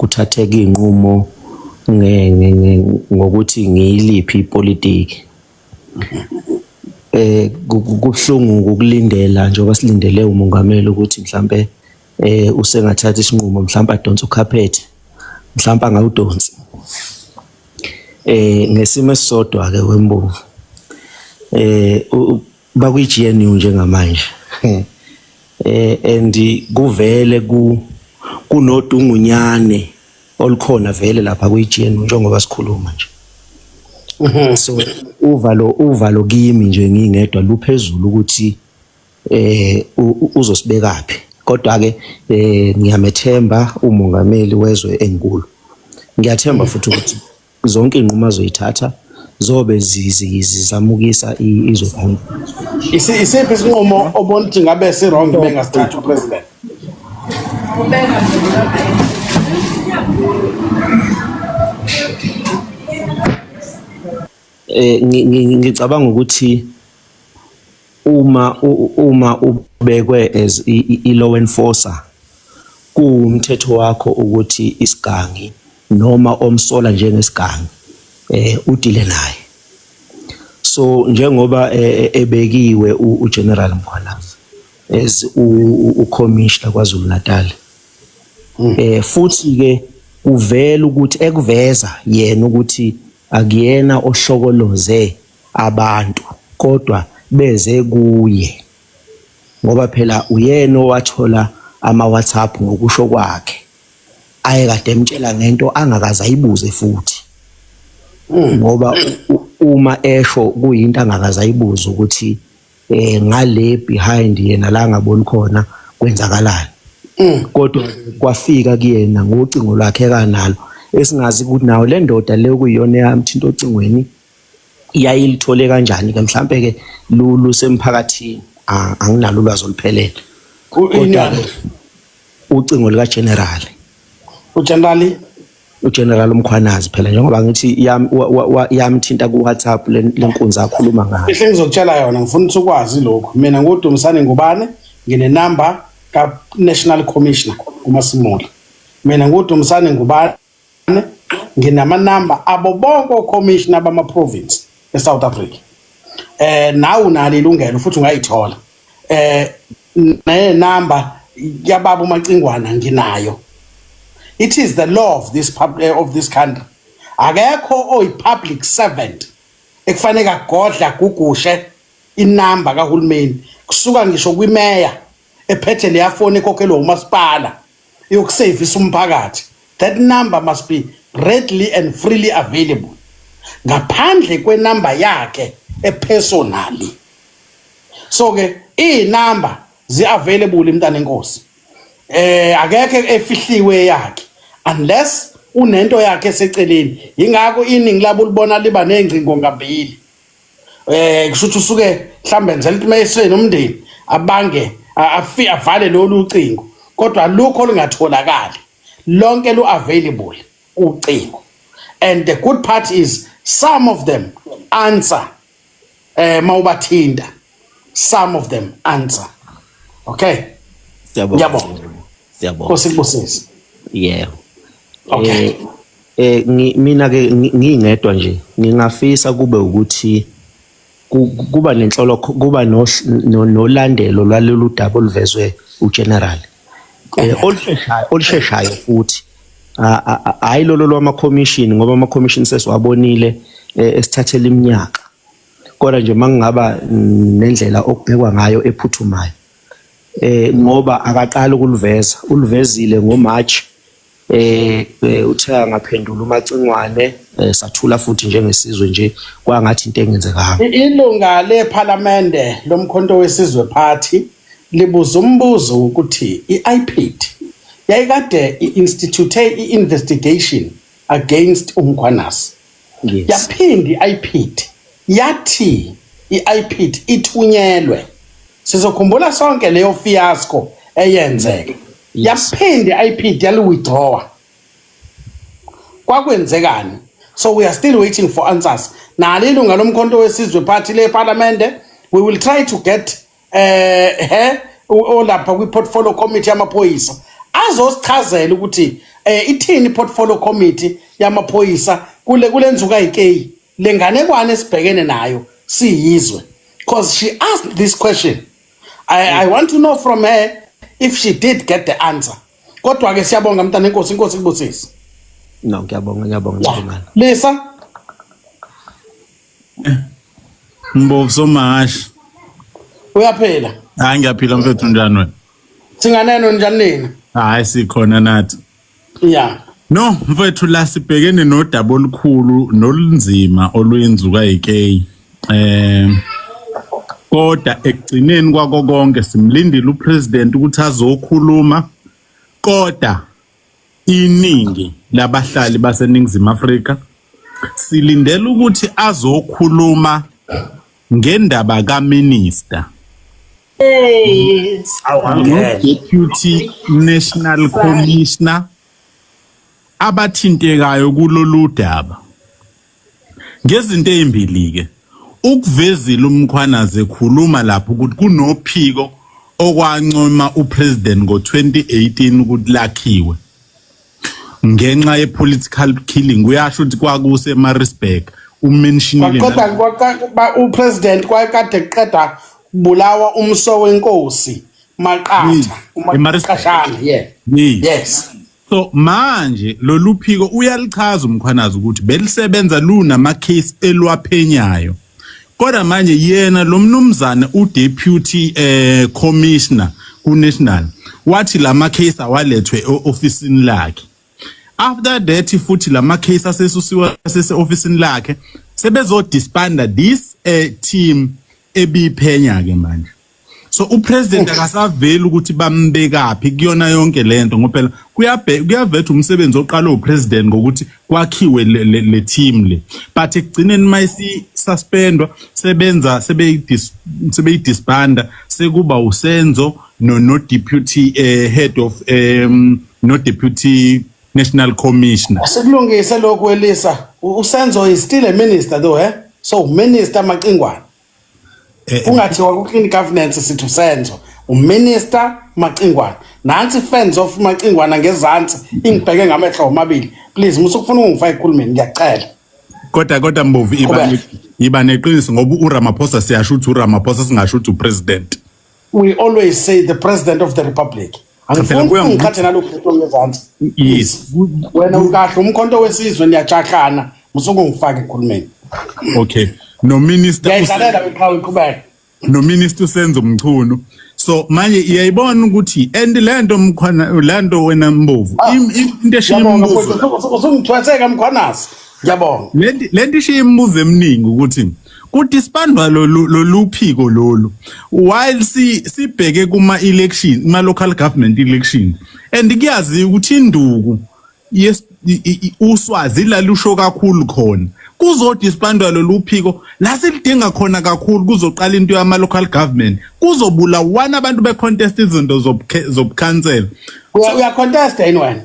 kuthatheka iy'nqumo ngokuthi ngiyiliphi ipolitiki. Kubuhlungu ukulindela njengoba silindele umongameli ukuthi mhlambe usengathatha isinqumo, mhlambe adonse ukhaphethe, mhlambe angawudonsi. Ngesimo esisodwa ke wembovu, bakwi GNU njengamanje, and kuvele ku kunodungunyane olukhona vele lapha kwi GNU njengoba sikhuluma nje. So uvalo kimi nje ngingedwa luphezulu ukuthi uzosibekaphi, kodwa ke ngiyamethemba umongameli wezwe enkulu. Ngiyathemba futhi ukuthi zonke inqumo azoyithatha zobe zizamukisa izwe phambili. Isiphi isinqumo obona ukuthi ngabe si wrong bengasithatha upresident? Ngicabanga ukuthi uma ubekwe as i law enforcer, kuwumthetho wakho ukuthi isigangi noma omsola njengesigangi udile naye. So njengoba ebekiwe uGeneral Mkhwanazi as ucommissioner KwaZulu Natal, futhi ke kuvela ukuthi ekuveza yena ukuthi akuyena ohlokoloze abantu, kodwa beze kuye, ngoba phela uyena owathola ama WhatsApp ngokusho kwakhe ayekade emtshela ngento angakaze ayibuze futhi, ngoba uma esho kuyinto angakaze ayibuze ukuthi ngale behind yena la ngaboni khona kwenzakalani, kodwa kwafika kuyena ngocingo lwakhe kanalo esingazi ukuthi nawo le ndoda le kuyiyona yamthinta ocingweni iyayilithole kanjani ke. Mhlambe ke lusemphakathini, anginalo ulwazi oluphelele, kodwa ucingo lika general. Ugeneral? UGeneral uMkhwanazi phela, njengoba ngithi yamthinta ku WhatsApp lenkunzi akhuluma ngayo. Ihle ngizokutshela yona, ngifuna ukuthi ukwazi lokhu. Mina nguDumisani Ngubane, ngine number ka National Commissioner uMasimula. Mina nguDumisani Ngubane, nginama number abo bonke ocommissioner bama province eSouth Africa. Nawe unalo ilungelo futhi ungayithola. Ne number yababa uMacingwana nginayo. It is the law of this country. Akekho oyi public servant ekufanele agodla gugushe inamba kahulumeni, kusuka ngisho kwimeya ephethe leya phone ekhokhelwa umasipala yokusevisa umphakathi. That number must be readily and freely available, ngaphandle kwenamba yakhe epersonally. So ke inamba zi available, imntana enkosi, akekho efihliwe yakhe unless unento yakhe eseceleni. Ingakho iningi labo libona liba nengcingo ngambili, kusho ukuthi usuke mhlambe enzela ukuthi mayeseni nomndeni abange afi avale lolu ucingo, kodwa lukho lingatholakali lonke, lu available ucingo. And the good part is some of them answer mawubathinta, some of them answer. Okay. Siyabonga. Ngiyabonga. Siyabonga. Nkosi kubusise. Yebo. Okay. Mina ke ngingedwa nje ngingafisa kube ukuthi kuba nenhlolo, kuba nolandelo lwalolu daba oluvezwe uGeneral olusheshayo futhi, hayi lolo lwama commission, ngoba ama commission sesiwabonile esithathela iminyaka, kodwa nje mangingaba nendlela okubhekwa ngayo ephuthumayo, ngoba akaqala ukuluveza, uluvezile ngoMarch. Uthe angaphendula uMacingwane, sathula futhi njengesizwe nje kwangathi into engenzekanga. Ilunga lePhalamende loMkhonto weSizwe Party libuza umbuzo ukuthi i-IPID yayikade i-institute i-investigation against uMkhwanazi. Yaphinda i-IPID yathi i-IPID ithunyelwe. Sizokhumbula sonke leyo fiasco eyenzeka. Yaphinda i-IPID yali-withdraw. Kwakwenzekani? So we are still waiting for answers. Nalo ilunga loMkhonto weSizwe Party lePhalamende, we will try to get he olapha kwi-portfolio committee yamaphoyisa azosichazela ukuthi Ithini portfolio committee yamaphoyisa kule kulenzuka yikeyi lenganekwane esibhekene nayo siyizwe? Because she asked this question, I want to know from her if she did get the answer. Kodwa ke siyabonga, mntana enkosi, inkosi kubusise. No, ngiyabonga, ngiyabonga, Nxumalo. Lisa. Mbovu Somahashi. Uyaphila? Hayi, ngiyaphila mfethu, njani wena? Singaneno, njani nina? Hayi, sikhona nathi. No, mfethu, la sibhekene nodaba olukhulu nolunzima oluyinzuka yikeyi. Kodwa ekugcineni kwako konke simlindile upresident ukuthi azokhuluma, kodwa iningi labahlali baseNingizimu Afrika silindele ukuthi azokhuluma ngendaba kaminister deputy national commissioner abathintekayo kulolu daba ngezinto ezimbili. Ke ukuvezile uMkhwanazi ekhuluma lapho ukuthi kunophiko okwancoma upresident ngo2018 ukuthi lakhiwe ngenxa ye-political killing. Uyasho ukuthi kwakuse Maritzburg, umentionile. Kwaqeda upresident kwakade kuqeda kubulawa umso wenkosi Maqatha. UMaqashana, yeah. Yes. So manje lolu phiko uyalichaza uMkhwanazi ukuthi belisebenza lunama case elwaphenyayo, kodwa manje yena lo mnumzane udeputy commissioner ku national wathi lama case awalethwe ofisini lakhe. After that futhi lama case asesusiwa sese ofisini lakhe, sebezo disbanda this team ebiphenya ke manje. So upresident akasaveli ukuthi bambekaphi kuyona yonke lento, ngoba phela kuyavetha umsebenzi oqala upresident ngokuthi kwakhiwe le team le, but ekugcineni mayisi suspendwa sebenza sebeyidisbanda, sekuba uSenzo no deputy head of no deputy national commissioner. Sikulungise lokhu, Elisa. USenzo is still a minister though, eh? So Minister Macingwane. Kungathiwa ku clean governance sithi uSenzo, uMinister Macingwane. Nansi fans of Macingwana ngezansi ingibheke ngamehlo omabili. Please, musukufuna ukungifaka ekhulumeni, ngiyacela. Kodwa Mbovu, iba Qhubeka. Iba neqiniso ngoba uRamaphosa, siyasho ukuthi uRamaphosa, singasho ukuthi upresident. We always say the president of the republic. Phela Angifuni kuya ungikhathe nalokhu ngezansi. Yes. Wena ukahle umkhonto wesizwe, niyajahlana, musukungifaka ekhulumeni. Okay, no minister. Ngiyayidlalela beqhawe, qhubeka. No minister uSenzo Mchunu. So manje iyayibona ukuthi and lento mkhwana lento wena Mbovu, into eshiya Ngiyabonga. imibuzo. Mfowethu, usungithwetheka Mkhwanazi. Ngiyabonga. Lento ishiya imibuzo eminingi ukuthi kudisbandwa lolu phiko lolu while si sibheke kuma election, kuma local government election, and kuyaziwa ukuthi induku, yes, uswazi lalusho kakhulu khona kuzodisbandwa lolu phiko la silidinga khona kakhulu. Kuzoqala into yama local government, kuzobulawana abantu becontest izinto zobukhansela. Uya contest yini wena?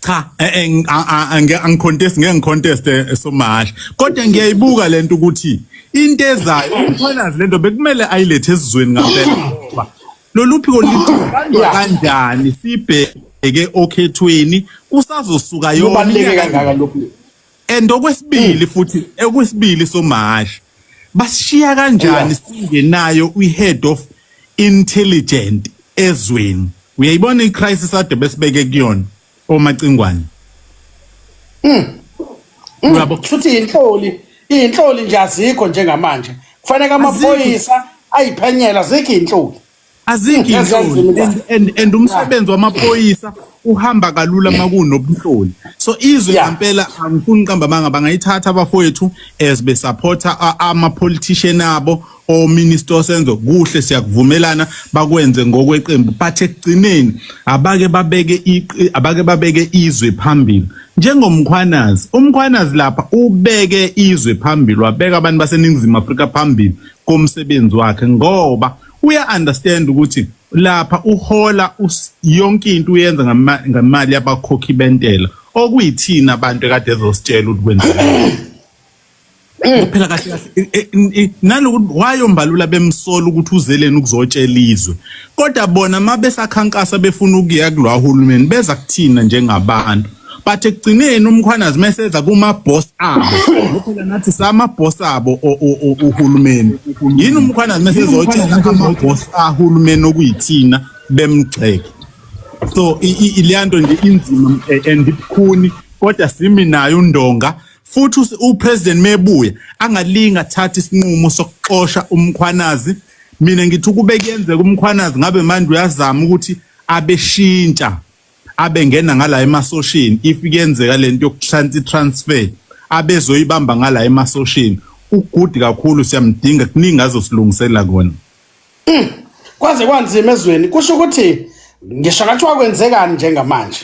Cha, angicontest, ngeke ngicontest, Somahashi, kodwa ngiyayibuka lento ukuthi into ezayo uMkhwanazi lento bekumele ayilethe esizweni ngampela, ngoba lolu phiko lidisbandwa kanjani sibheke okhethweni kusazosuka yona Kubaluleke iminyaka kangaka lokhu. And okwesibili futhi, okwesibili Somahashi, basishiya kanjani singenayo i-head of intelligent ezweni? Uyayibona i-crisis ade besibeke kuyona oMacingwane, uyabo? Futhi inhloli, inhloli nje azikho njengamanje. Kufanele amaphoyisa ayiphenyela, zikho inhloli. Azikho inhloli and umsebenzi wamaphoyisa uhamba kalula makunobunhloli. So izwe ngempela, angifuni uqamba manga, bangayithatha abafowethu as besupporta ama politician abo o minister Senzo, kuhle, siyakuvumelana, bakwenze ngokweqembu, but ekugcineni abake babeke izwe phambili njengoMkhwanazi. UMkhwanazi lapha ubeke izwe phambili, wabeka abantu baseNingizimu Afrika phambili komsebenzi wakhe, ngoba uya understand ukuthi lapha uhola yonke into uyenza ngamali yabakhokhi bentela, okuyithina abantu ekade ezositshela ukuthi kwenzekani. Phela kahle kahle nalokuthi wayombalula bemsola ukuthi uzeleni ukuzotshela izwe. Kodwa bona mabesakhankasa befuna ukuya kulwa hulumeni beza kuthina njengabantu. But ekugcineni uMkhwanazi meseza kuma boss abo. Phela nathi sama boss abo uhulumeni. Yini uMkhwanazi mesezotshela ama boss ahulumeni okuyithina bemgxeke. So ileyanto nje inzima and ibukhuni kodwa simi nayo undonga futhi upresident mebuya angalinga athathe isinqumo sokuxosha uMkhwanazi. Mina ngithi ukube kuyenzeka uMkhwanazi ngabe manje uyazama ukuthi abeshintsha abengena ngala emasosheni, if kuyenzeka lento yokuhlansi transfer abezoyibamba ngala emasosheni. Ugood kakhulu, siyamdinga, kuningi azosilungisela kona. Kwaze kwanzima ezweni. Kusho ukuthi ngisho ngathiwa kwenzekani njengamanje,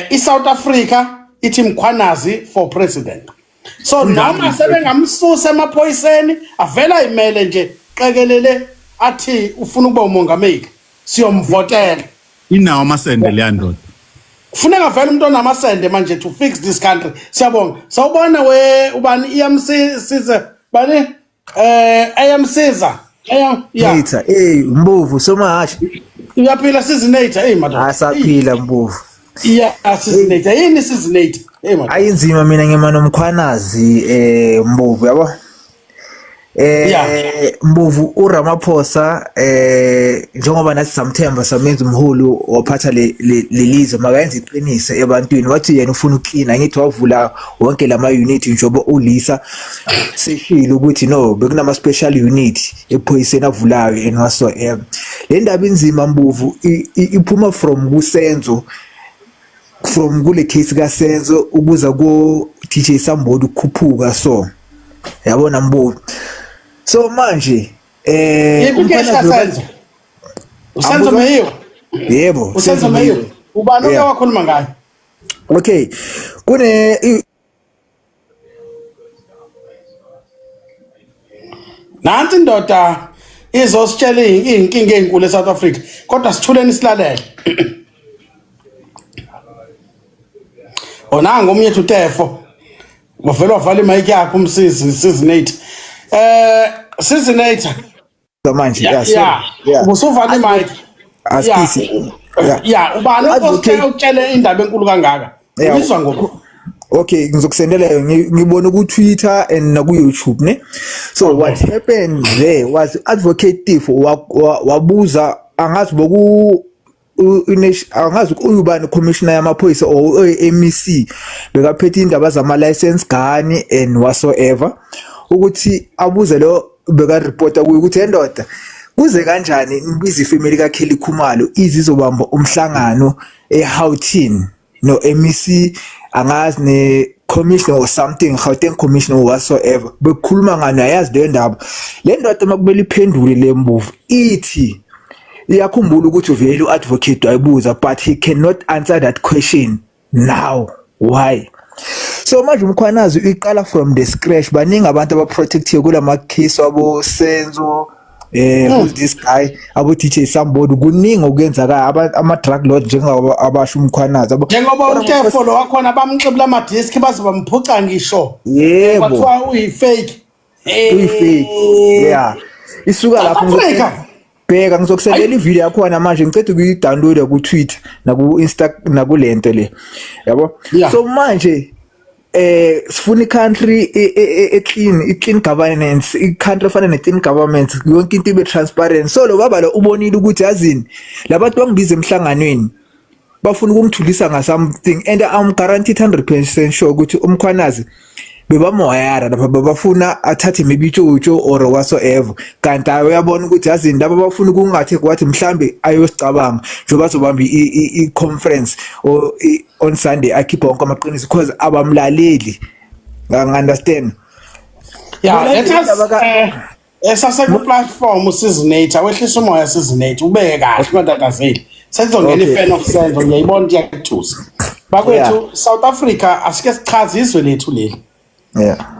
iSouth Africa ithi Mkhwanazi for president, so noma sebengamsusa emaphoyiseni avela imele nje qekelele athi ufuna ukuba umongameli, siyomvotela. Inawo amasende leya ndoda. Kufuneka vele umuntu onamasende manje to fix this country. Siyabonga. Sawubona we, ubani, iyamsiza bani, ayamsiza yeah. Nator, hey Mbovu somahashi. Uyaphila Sizinator? Hey madoda. Asaphila Mbovu. Yeah, Sizinator. Yini Sizinator? Hey madoda. Ayinzima, mina ngima noMkhwanazi Mbovu, yabo. Mbovu, uRamaphosa njengoba nathi samthemba samenza umholi waphatha lelizwe, makayenze iqiniso ebantwini. Wathi yena ufuna uclean, angithi wavula wonke lama unit, njengoba ulisa seshilo ukuthi no bekunama special unit ephoyiseni avulayo and whatsoever. Le ndaba inzima Mbovu, iphuma from kuSenzo, from kule case kaSenzo ukuza ko DJ Sambodi ukukhuphuka, so yabona Mbovu, so manje Yiphi case kaSenzo? USenzo Meyiwa? Yebo. USenzo Meyiwa. Ubani oke wakhuluma ngayo? Okay, kune Nansi indoda izositshela iy'nkinga ey'nkulu eSouth Africa, kodwa sithuleni silalele. Onanga omunye ethi uTefo wavele wavala imayiki yakhe umsizi Sizinator. Sizinator. Manje yeah. Usuvala imic. Asikisi. Yeah, ubani utshele indaba enkulu kangaka? Uyizwa ngoku? Okay, ngizokusendela ngibona ku Twitter and na ku YouTube ne. So what happened there was Advocate Teffo wabuza, angazi boku angazi uyubani, commissioner yamaphoyisa or MEC bekaphethe indaba zama license gun and whatsoever, ukuthi abuze lo beka reporta kuye ukuthi endoda kuze kanjani nibiza ifamily kaKelly Khumalo izizobamba umhlangano eGauteng no MEC, angazi ne commissioner or something, Gauteng commissioner or whatsoever, bekukhuluma ngani, ayazi leyo ndaba. Le ndoda makumele iphendule le Mbovu, ithi iyakhumbula ukuthi uvele u-advocate wayibuza, but he cannot answer that question now. Why? So manje uMkhwanazi uyiqala from the scratch. Baningi abantu abaprotectiwe kulama case wabo Senzo, who's this guy, abo DJ Sambodi, kuningi okuyenzakayo, ama drug lord njengoba abasho uMkhwanazi abo. Njengoba uTefo lo wakhona bamxibula amadiski baze bamphuca ngisho. Kwathiwa uyi-fake. Uyi-fake, yeah, isuka lapho. Africa. Bheka, ngizokusendela ivideo yakhona manje, ngiceda ukuyi-download ku Twitter naku Insta nakulento le, yabo. So manje sifuna i-country e-clean, i-clean governance, i-country efana ne-clean government, yonke into ibe transparent. So lo baba lo ubonile ukuthi yazini, labantu bangibiza emhlanganweni bafuna ukungithulisa nga something, and I'm guaranteed 100% sure ukuthi uMkhwanazi bebamoyara lapha, babafuna athathe maybe itshotsho or whatsoever, kanti ayi, uyabona ukuthi yazini, laba bafuna ukungathi kwathi mhlambe ayosicabanga njengoba azobamba i-conference or on Sunday akhipha wonke amaqiniso, because abamlaleli, ngi-understand. Yeah, let us esase ku platform uSizinator, wehlisa umoya Sizinator, ubeke kahle ungatatazeli. Sesizongena i-fan of Senzo, ngiyayibona ukuthi iyakuthusa. Bakwethu, South Africa, asike sichaze izwe lethu leli.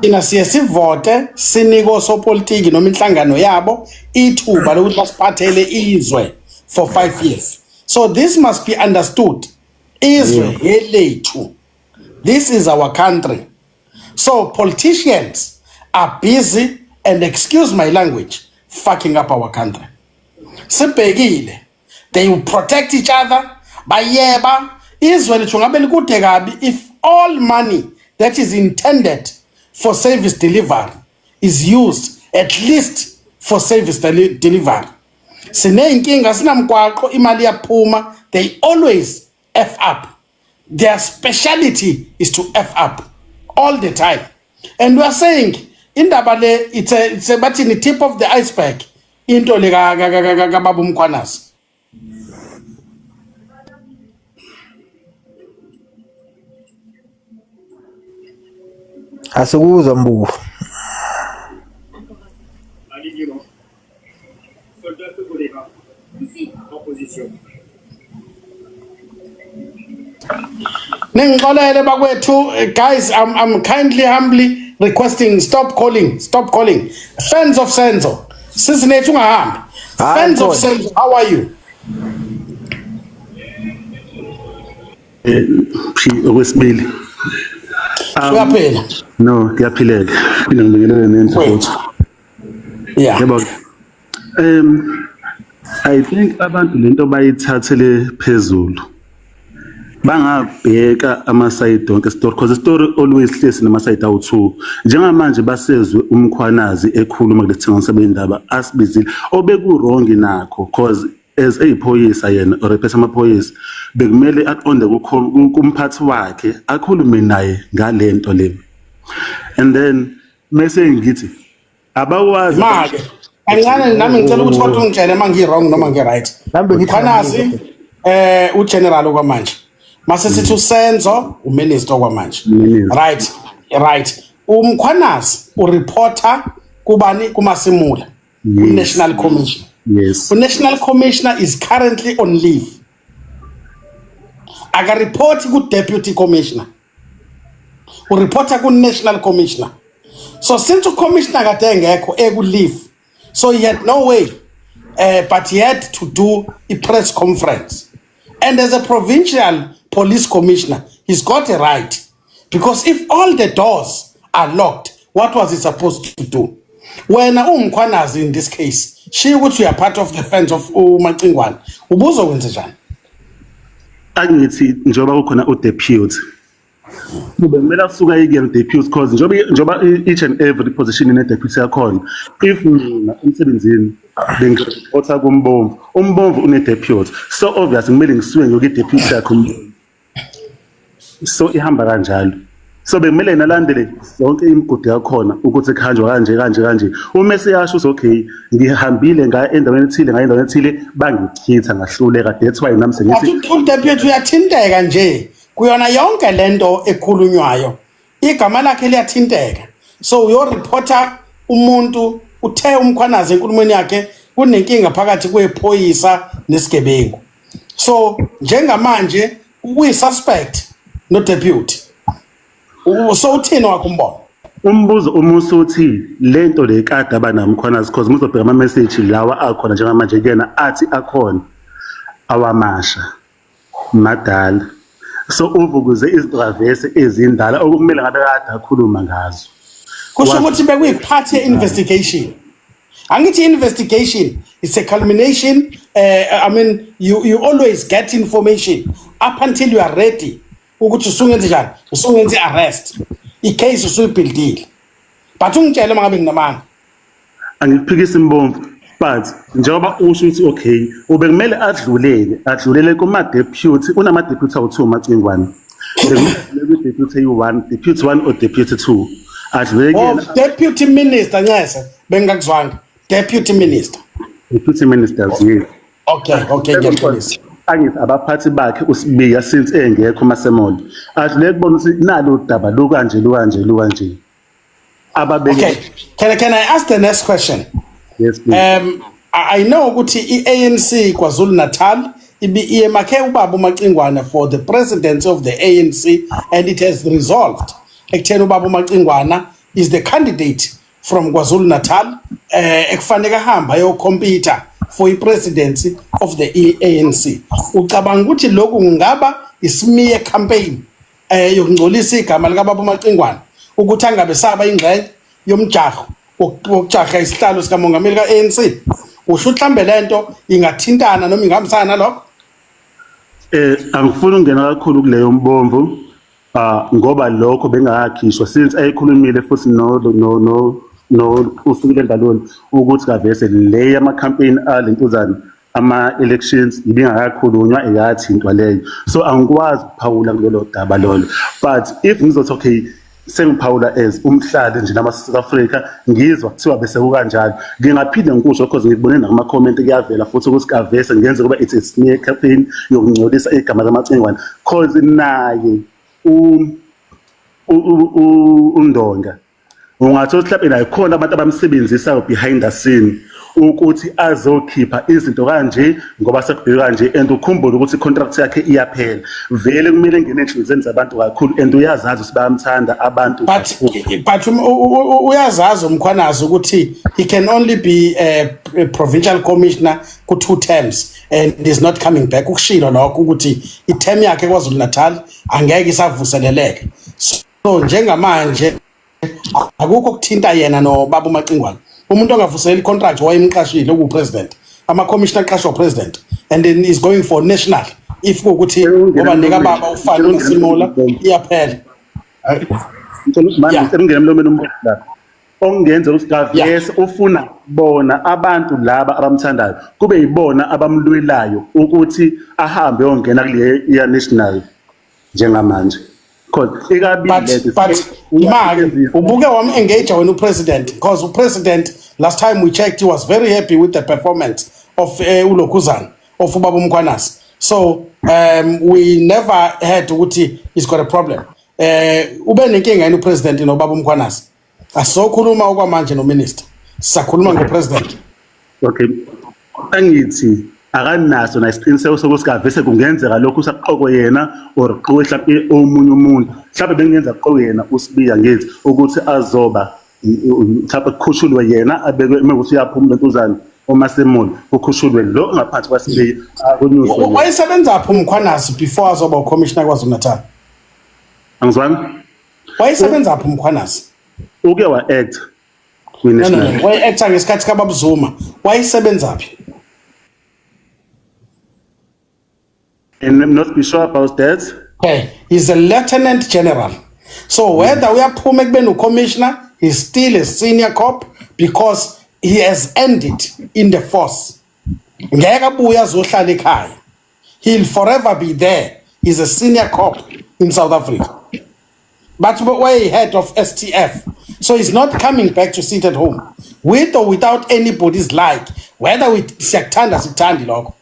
Thina siye sivote, sinike osopolitiki noma inhlangano yabo ithuba lokuthi basiphathele izwe for 5 years. So this must be understood. Izwe elethu. This is our country. So politicians are busy, and excuse my language, fucking up our country. Sibhekile, they will protect each other, bayeba izwe lethu ngabe likude kabi if all money that is intended for service delivery is used at least for service delivery. Sineyinkinga, sinamgwaqo, imali yaphuma. They always f up. Their speciality is to f up all the time, and we are saying indaba le, it's a bathini, tip of the iceberg, into le kababa uMkhwanazi. Asikuzwa, Mbuku. Alignement. Soldat togolais. En position. Ningixolele bakwethu, guys, I'm kindly, humbly requesting, stop calling, stop calling. Fans of Senzo, sisinethu, ungahambi. Hayi, Fans of khona. Senzo, how are you? Phi okwesibili. Uyaphila? No, kuyaphileka. Phinde ngibingelele nendlu Wait. futhi. Yeah. Yebo. I think abantu lento bayithathele phezulu. Bangabheka ama-side onke story, because story always hlezi nama-side awu-two. Njengamanje basezwe uMkhwanazi ekhuluma kulesi sebendaba asibizile obeku-wrong nakho, cause as eyiphoyisa yena or ephethe amaphoyisa, bekumele aqonde kumphathi wakhe, akhulume naye ngalento le, and then mase ngithi abakwazi. Make kancane nami ngicela ukuthi kodwa ungitshele uma ngi-wrong noma ngi-right. Nami bengithi Mkhwanazi ugeneral okwamanje, mase sithi uSenzo uminister okwamanje. Minister. Right, uMkhwanazi ureporter kubani? KuMasimula, ku-National Commission. Yes. U-National Commissioner is currently on leave, akareport ku-deputy commissioner, ureporta ku-national commissioner. So since ucommissioner kade engekho, eku-leave, so he had no way but he had to do a press conference, and as a provincial police commissioner, he's got a right, because if all the doors are locked, what was he supposed to do? Wena uMkhwanazi in this case, shiya ukuthi you are part of the fans of uMacingwane, ubuzokwenza njani? Angithi njengoba kukhona udeputy, kube kumele asuke aye kuyena deputy, cause njengoba each and every position ine-deputy yakhona. If mina emsebenzini bengireporta kuMbomvu, uMbomvu une-deputy, so obvious kumele ngisuke ngiyoku-deputy yakhe uMbomvu. So ihamba kanjalo, so bekumele nalandele zonke imigudu yakhona ukuthi kuhanjwa kanje kanje kanje. Uma eseyasho ukuthi okay, ngihambile ngaya endaweni ethile, ngaya endaweni ethile, bangichitha, ngahluleka, that's why nami sengithi But udeputy uyathinteka nje kuyona yonke lento ekhulunywayo, igama lakhe liyathinteka. So uyoreporta umuntu uthe uMkhwanazi enkulumweni yakhe kunenkinga phakathi kwephoyisa nesigebengu, so njengamanje uyi-suspect no-deputy. So uthini wakho umbono? Umbuzo uma usuthi lento le kade abanamkhwanazi, because muzobheka ama-message lawa akhona njengamanje kuyena athi akhona awamasha madala, so uvukuze izinto ezindala okumele ngabe kade akhuluma ngazo. Kusho ukuthi bekuyipart ye-investigation. Angithi investigation is a culmination, I mean, you always get information up until you are ready ukuthi usungenze njani, usungenze i-arrest, i-case usuyibuildile. But ungitshele uma ngabe nginamanga. Angikuphikisi, Mbomvu, but njengoba usho ukuthi okay, ubekumele adlulele adlulele kuma-deputy, unama-deputy awu-two Macingwane, bekumele adlulele kwi-deputy eyi-one, deputy one or deputy two, adlulele Oh, kuyena. Deputy minister, ncese, bengingakuzwanga, deputy minister. Deputy ministers, yes. Okay, ngiyaxolisa. Angithi abaphathi bakhe uSibiya, since engekho Masemola, adlule kubona ukuthi nalo daba lukanje lukanje lukanje ababeke. Okay, can I ask the next question? Yes, please. I know ukuthi i-ANC KwaZulu Natal ibi iyemakhe ubaba uMacingwane for the presidency of the ANC, and it has resolved ekutheni ubaba uMacingwana is the candidate from KwaZulu Natal ekufanele ahamba ayocompete for i-presidency of the ANC. Ucabanga ukuthi lokhu kungaba ismear campaign yokungcolisa igama lika baba uMacingwane ukuthi angabe saba ingxenye yomjaho wokujaha isihlalo sikamongameli ka-ANC. Usho mhlambe lento ingathintana noma ingahambisana nalokho? Angifuni ukungena kakhulu kuleyo mbomvu, ngoba lokho bengakakhishwa since ayikhulumile futhi no uSukile Ndaloni ukuthi kavese le yama campaign alentuzana ama elections ibingakakhulunywa, eyathintwa leyo, so angikwazi ukuphawula kulolo daba lolo. But if ngizothi okay, sengiphawula as umhlali nje nama South Africa, ngizwa kuthiwa bese kukanjalo, ngingaphinde ngikusho because ngikubone nakuma comment kuyavela futhi ukuthi kavese ngenze kuba it's a smear campaign yokungcolisa igama kaMacingwane, cause naye uNdonga ungathola mhlawumbe naye khona abantu abamsebenzisayo behind the scene ukuthi azokhipha izinto kanje ngoba sekubhekwe kanje. And ukhumbule ukuthi i-contract yakhe iyaphela vele, kumele ngene enhliziyweni zabantu kakhulu and uyazazi ukuthi bayamthanda abantu But kakhulu. But uyazazi uMkhwanazi ukuthi he can only be a provincial commissioner ku two terms and is not coming back. Ukushilo lokho ukuthi i-term yakhe KwaZulu Natal angeke isavuseleleke. So njengamanje akukho kuthinta yena nobaba uMacingwane. Umuntu ongavuselela i-contract wayemqashile okupresident, ama-commissioner aqashwa president, and then is going for national if kuwukuthi ngoba nekababa ufana uMasimula iyaphela. Manje ngicela ungene emlomeni umbuzo la okungenza ukuthi Kavese ufuna bona abantu laba abamthandayo kube yibona abamlwelayo ukuthi ahambe yongena kule ya national njengamanje, because ikabili But imali ubuke wam-engage wena upresident, because upresident, last time we checked, he was very happy with the performance of ulokhuzana of ubaba uMkhwanazi. So we never had ukuthi he's got a problem. Ube nenkinga yini upresident nobaba uMkhwanazi? Asizokhuluma okwamanje nominister, sisakhuluma ngopresident. Okay, angithi akanaso nasiqiniseko sokuthi kavese kungenzeka lokhu usaqokwe yena or qowe mhlawumbe omunye umuntu, mhlawumbe bengenza qowe yena uSibiya, ngithi ukuthi azoba mhlawumbe kukhushulwe yena abekwe uma kuthi uyaphuma lentuzana uMasemula, kukhushulwe lo ngaphansi kwaSibiya akunyuswe yena. Wayesebenza phi uMkhwanazi before azoba ucommissioner KwaZulu Natal? Angizwani. Wayesebenza phi uMkhwanazi? Uke wa-act No, no, kwi-national. No, waye-acta ngesikhathi kababa Zuma, wayesebenza phi? And I'm not be sure about that. Okay, he's a lieutenant general. So whether uyaphuma ekubeni ucommissioner, he's still a senior cop because he has earned it in the force. Ngeke abuye azohlala ekhaya. He'll forever be there. He's a senior cop in South Africa. But way head of STF. So he's not coming back to sit at home with or without anybody's like. Whether we siyakuthanda sikuthandi lokho.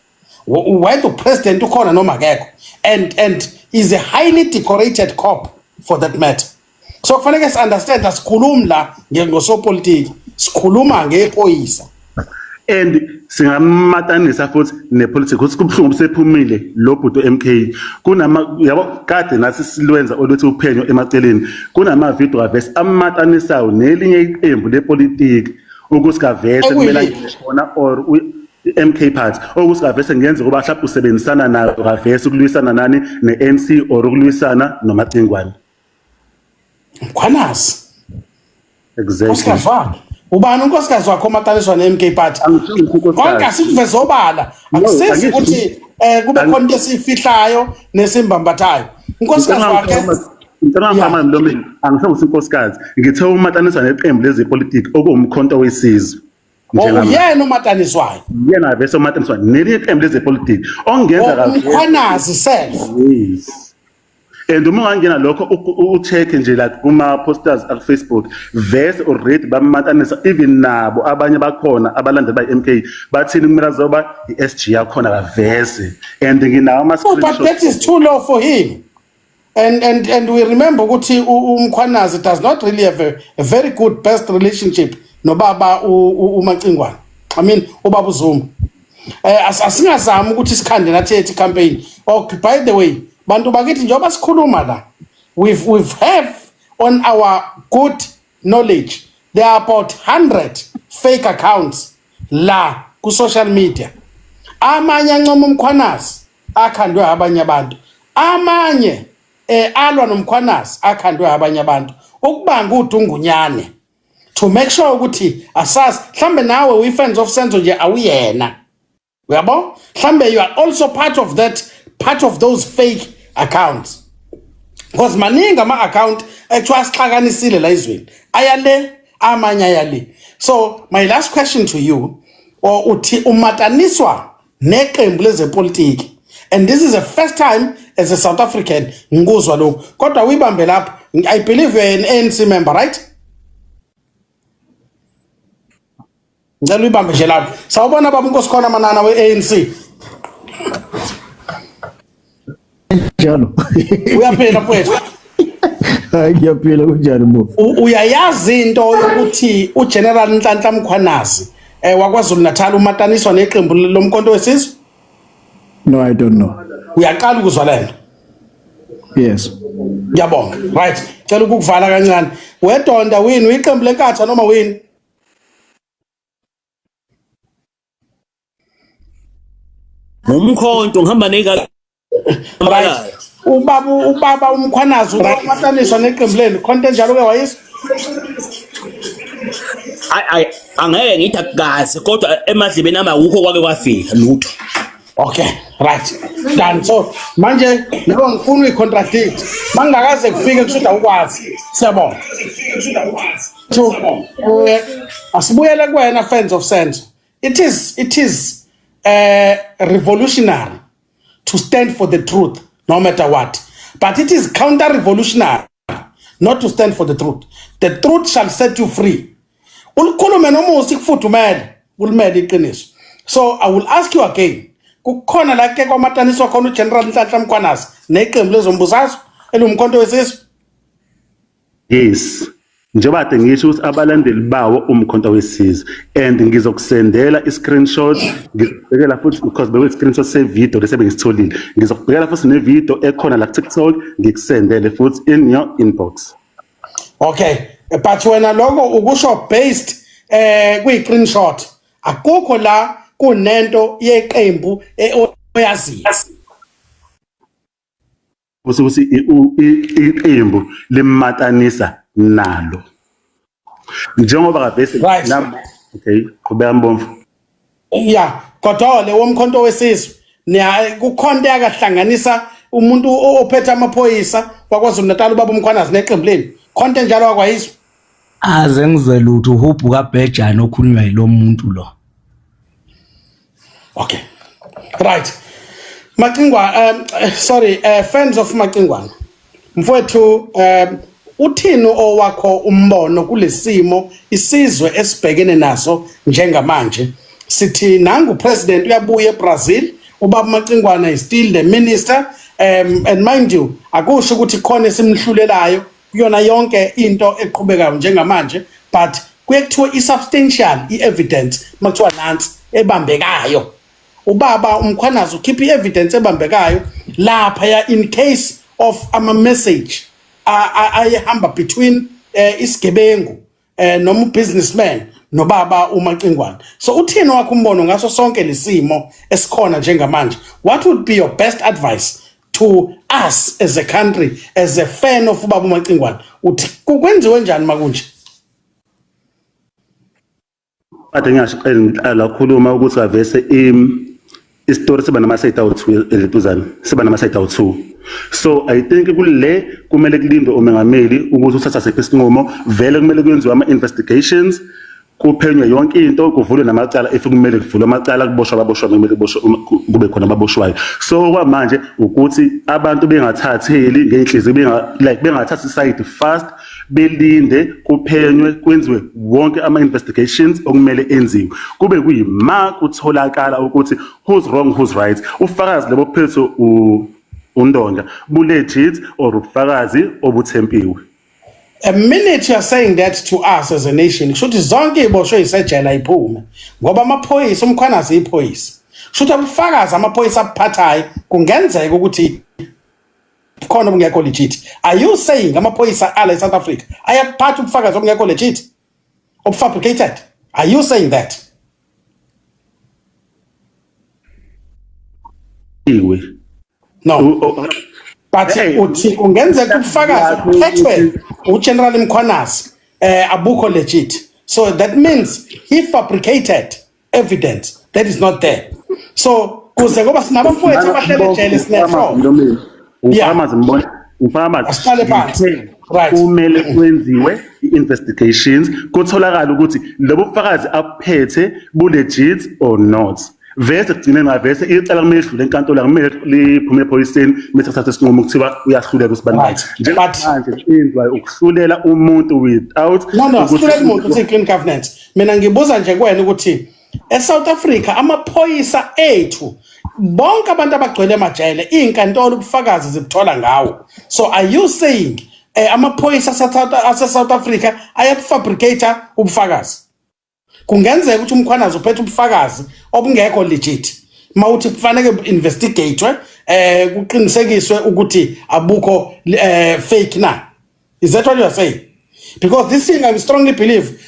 Whether president ukhona noma akekho. And is a highly decorated cop for that matter. So kufanele si understand, asikhulumi la ngosopolitiki, sikhuluma ngephoyisa. And singamatanisa futhi nepolitics ukuthi kubuhlungu sephumile lo bhuti MK kunama yabo kade nathi silwenza oluthi uphenyo emaceleni, kunama video kavese amatanisayo nelinye iqembu lepolitiki ukuthi kavese kumele Ekuyiliphi? angene khona or MK Party, ukuthi kavese ngenze kuba mhlawumbe usebenzisana nayo kavese ukulwisana nani ne-ANC or ukulwisana noMacingwane. Mkhwanazi. Exactly. Unkosikazi wakhe. Ubani unkosikazi wakhe omataniswa ne-MK Party? Angitsheli unkosikazi. Konke asikuveze obala. No, Akusizi ukuthi kube khona into esiyifihlayo nesimbambathayo. Unkosikazi wakhe. Ngicela ngifama emlomeni, angisho ukuthi unkosikazi, ngithe umataniswa neqembu lezepolitiki okuwumkhonto wesizwe njengamanje. Uyena umataniswayo. Yena bese umataniswa nelinye iqembu lezepolitiki ongenza kavese. Umkhwanazi self. Yes, and uma ungangena lokho u-check nje like kuma-posters aku-Facebook, vese already bamatanisa, even nabo abanye bakhona abalandeli ba-MK bathini, kumele azoba i-SG yakhona kavese, and nginawo Oh, but that is too low for him. And we remember ukuthi uMkhwanazi does not really have a very good best relationship nobaba uMacingwane. I mean ubaba uZuma. Asingazami ukuthi sikhande nathi ethi campaign. Okay, by the way, bantu bakithi, njengoba sikhuluma la, we've have on our good knowledge there are about 100 fake accounts la ku social media. Amanye ancoma uMkhwanazi akhandwe abanye abantu, amanye alwa noMkhwanazi akhandwe abanye abantu ukubanga udungunyane. To To make sure ukuthi asazi mhlambe nawe uyi fans of Senzo nje awuyena. Uyabo? Mhlambe you are also part of that part of those fake accounts. Because maningi ama account ekuthiwa asixakanisile la izweni. Ayale amanye ayale. So my last question to you or uthi umataniswa neqembu lezepolitiki and this is the first time as a South African ngikuzwa lokhu kodwa uyibambe lapho I believe you're an ANC member right Ngicela uyibambe nje lapho. Sawubona baba uNkosikhona Manana we-ANC. Njalo. Uyaphila mfowethu. Hayi ngiyaphila kunjani mbovu? Uyayazi into yokuthi uGeneral Nhlanhla Mkhwanazi wakwaZulu Natal umataniswa neqembu lomkhonto wesizwe? No, I don't know. Uyaqala ukuzwa lento. Yes. Ngiyabonga. Right. Cela ukukuvala kancane. Wedonda wini uyiqembu lenkatha noma wini? Ngumkhonto ngihamba ney'kabi Right. Ubaba uMkhwanazi ukwataniswa neqembu lenu khonto enjalo ke wayiswa. Ay angeke ngithi akukaze kodwa emadlebeni ami akukho kwake kwafika lutho. Okay, right. Done. So manje nawe ngifuna uyicontradict. Mangakaze kufike kusho awukwazi. Siyabonga. So asibuyele kuwena fans of Senzo. It is revolutionary to stand for the truth no matter what. But it is counter revolutionary not to stand for the truth. The truth shall set you free. Ulikhulume noma usikufudumele, ulimele iqiniso. So I will ask you again. Kukhona la ke kwamataniswa khona uGeneral Nhlanhla Mkhwanazi neqembu lezombusazwe elumkhonto wesizwe. Yes. Njengoba kade ngisho ukuthi abalandeli bawo umkhonto wesizwe and ngizokusendela i-screenshot ngizokubhekela futhi because bekuyi-screenshot se-video lesi bengisitholile ngizokubhekela futhi ne-video ekhona la ku-TikTok ngikusendele futhi in your inbox. Okay, but wena lokho ukusho based kwi-screenshot akukho la kunento yeqembu oyaziyo. Ukuthi iqembu limatanisa nalo njengoba kavese Right. nam okay qhubeka mbomvu. Yeah, kodwa womkhonto wesizwe niya kukhona into yakahlanganisa umuntu ophethe amaphoyisa wakwaZulu Natal ubaba uMkhwanazi neqembu lenu khonto enjalo wakwayizwa. Aze ngizwe lutho uhubhu kaBhejane okhulunywa yilo muntu lo. Okay. Right. Macingwa sorry fans of Macingwana. Mfowethu uthini owakho umbono kulesimo isizwe esibhekene naso njengamanje? Sithi nangu president uyabuya eBrazil, ubaba Macingwana is still the minister and mind you akusho ukuthi khona esimhlulelayo kuyona yonke into eqhubekayo njengamanje but kuye kuthiwa i-substantial i-evidence makuthiwa nansi ebambekayo ubaba uMkhwanazi ukhipha i-evidence ebambekayo lapha ya in case of ama message ayehamba between isigebengu noma ubusinessman nobaba uMacingwane. So uthini wakho umbono ngaso sonke lesimo esikhona njengamanje? What would be your best advice to us as a country, as a fan of ubaba uMacingwane? Uthi kwenziwe njani makunje? Kade ngingasho ngiqala ukukhuluma ukuthi avese isitori siba nama-side awu-2 elentuzana siba nama-side awu-2, so I think kule kumele kulindwe umengameli ukuthi uthatha siphi isinqumo. Vele kumele kwenziwe ama-investigations, kuphenywe yonke into, kuvulwe namacala if kumele kuvulwe amacala, kuboshwe ababoshwa kumele kuboshwe kube khona ababoshwayo. So kwamanje ukuthi abantu bengathatheli ngey'nhliziyo benga like bengathathi side fast, belinde kuphenywe kwenziwe wonke ama-investigations okumele enziwe, kube kuyima kutholakala ukuthi who's wrong, who's right, ubufakazi lebo phethu undonga bu-legit or ubufakazi obuthempiwe. A minute you are saying that to us as a nation, kusho ukuthi zonke iziboshwe isejele ayiphume ngoba amaphoyisa uMkhwanazi iphoyisa, kusho ukuthi ubufakazi amaphoyisa abuphathayo kungenzeka ukuthi khona obungekho legit. Are you saying amaphoyisa ala eSouth Africa ayaphatha ubufakazi obungekho legit, obufabricated? Are you saying that? Iwe No, but Hey. uthi kungenzeka ubufakazi obuphethwe uGeneral Mkhwanazi abukho legit. So that means he fabricated evidence that is not there. So kuze ngoba sinabafowethu abahlele ejele sinehlobo. Ufamazi mbona ufamazi. Asiqale phansi. Right. Kumele kwenziwe i-investigations kutholakala ukuthi lobo bufakazi abuphethe bu-legit or not. Vese kugcineni ngavese icala kumele lidlule enkantolo akumele liphume ephoyiseni bese kuthatha isinqumo kuthiwa uyahluleka usibani Right. njengamanje indwa ukuhlulela umuntu without No no, sihlulela umuntu uthi clean governance. Mina ngibuza nje kuwena ukuthi eSouth Africa amaphoyisa ethu bonke abantu abagcwele emajele izinkantolo ubufakazi zibuthola ngawo. So are you saying amaphoyisa ase South Africa ayabufabricate ubufakazi? Kungenzeka ukuthi uMkhwanazi uphethe ubufakazi obungekho legit. Mawuthi kufanele investigatewe kuqinisekiswe ukuthi abukho fake na. Is that what you are saying? Because this thing I strongly believe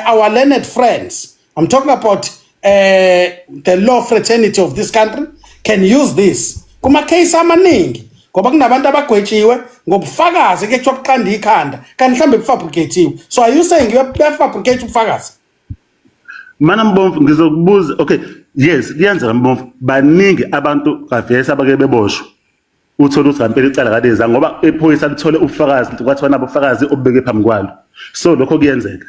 our learned friends, I'm talking about the law fraternity of this country can use this. Kuma case amaningi ngoba kunabantu abagwetshiwe ngobufakazi ke kuthiwa buqanda ikhanda kanti mhlambe bufabricatiwe. So are you saying uyafabricate ubufakazi? Mana Mbomvu ngizokubuza, okay, yes kuyenzeka Mbomvu, baningi abantu kavese abake beboshwa uthole ukuthi ngampela icala kaleza ngoba iphoyisa lithole ubufakazi kwathiwa nabo ubufakazi obubeke phambi kwalo, so lokho kuyenzeka.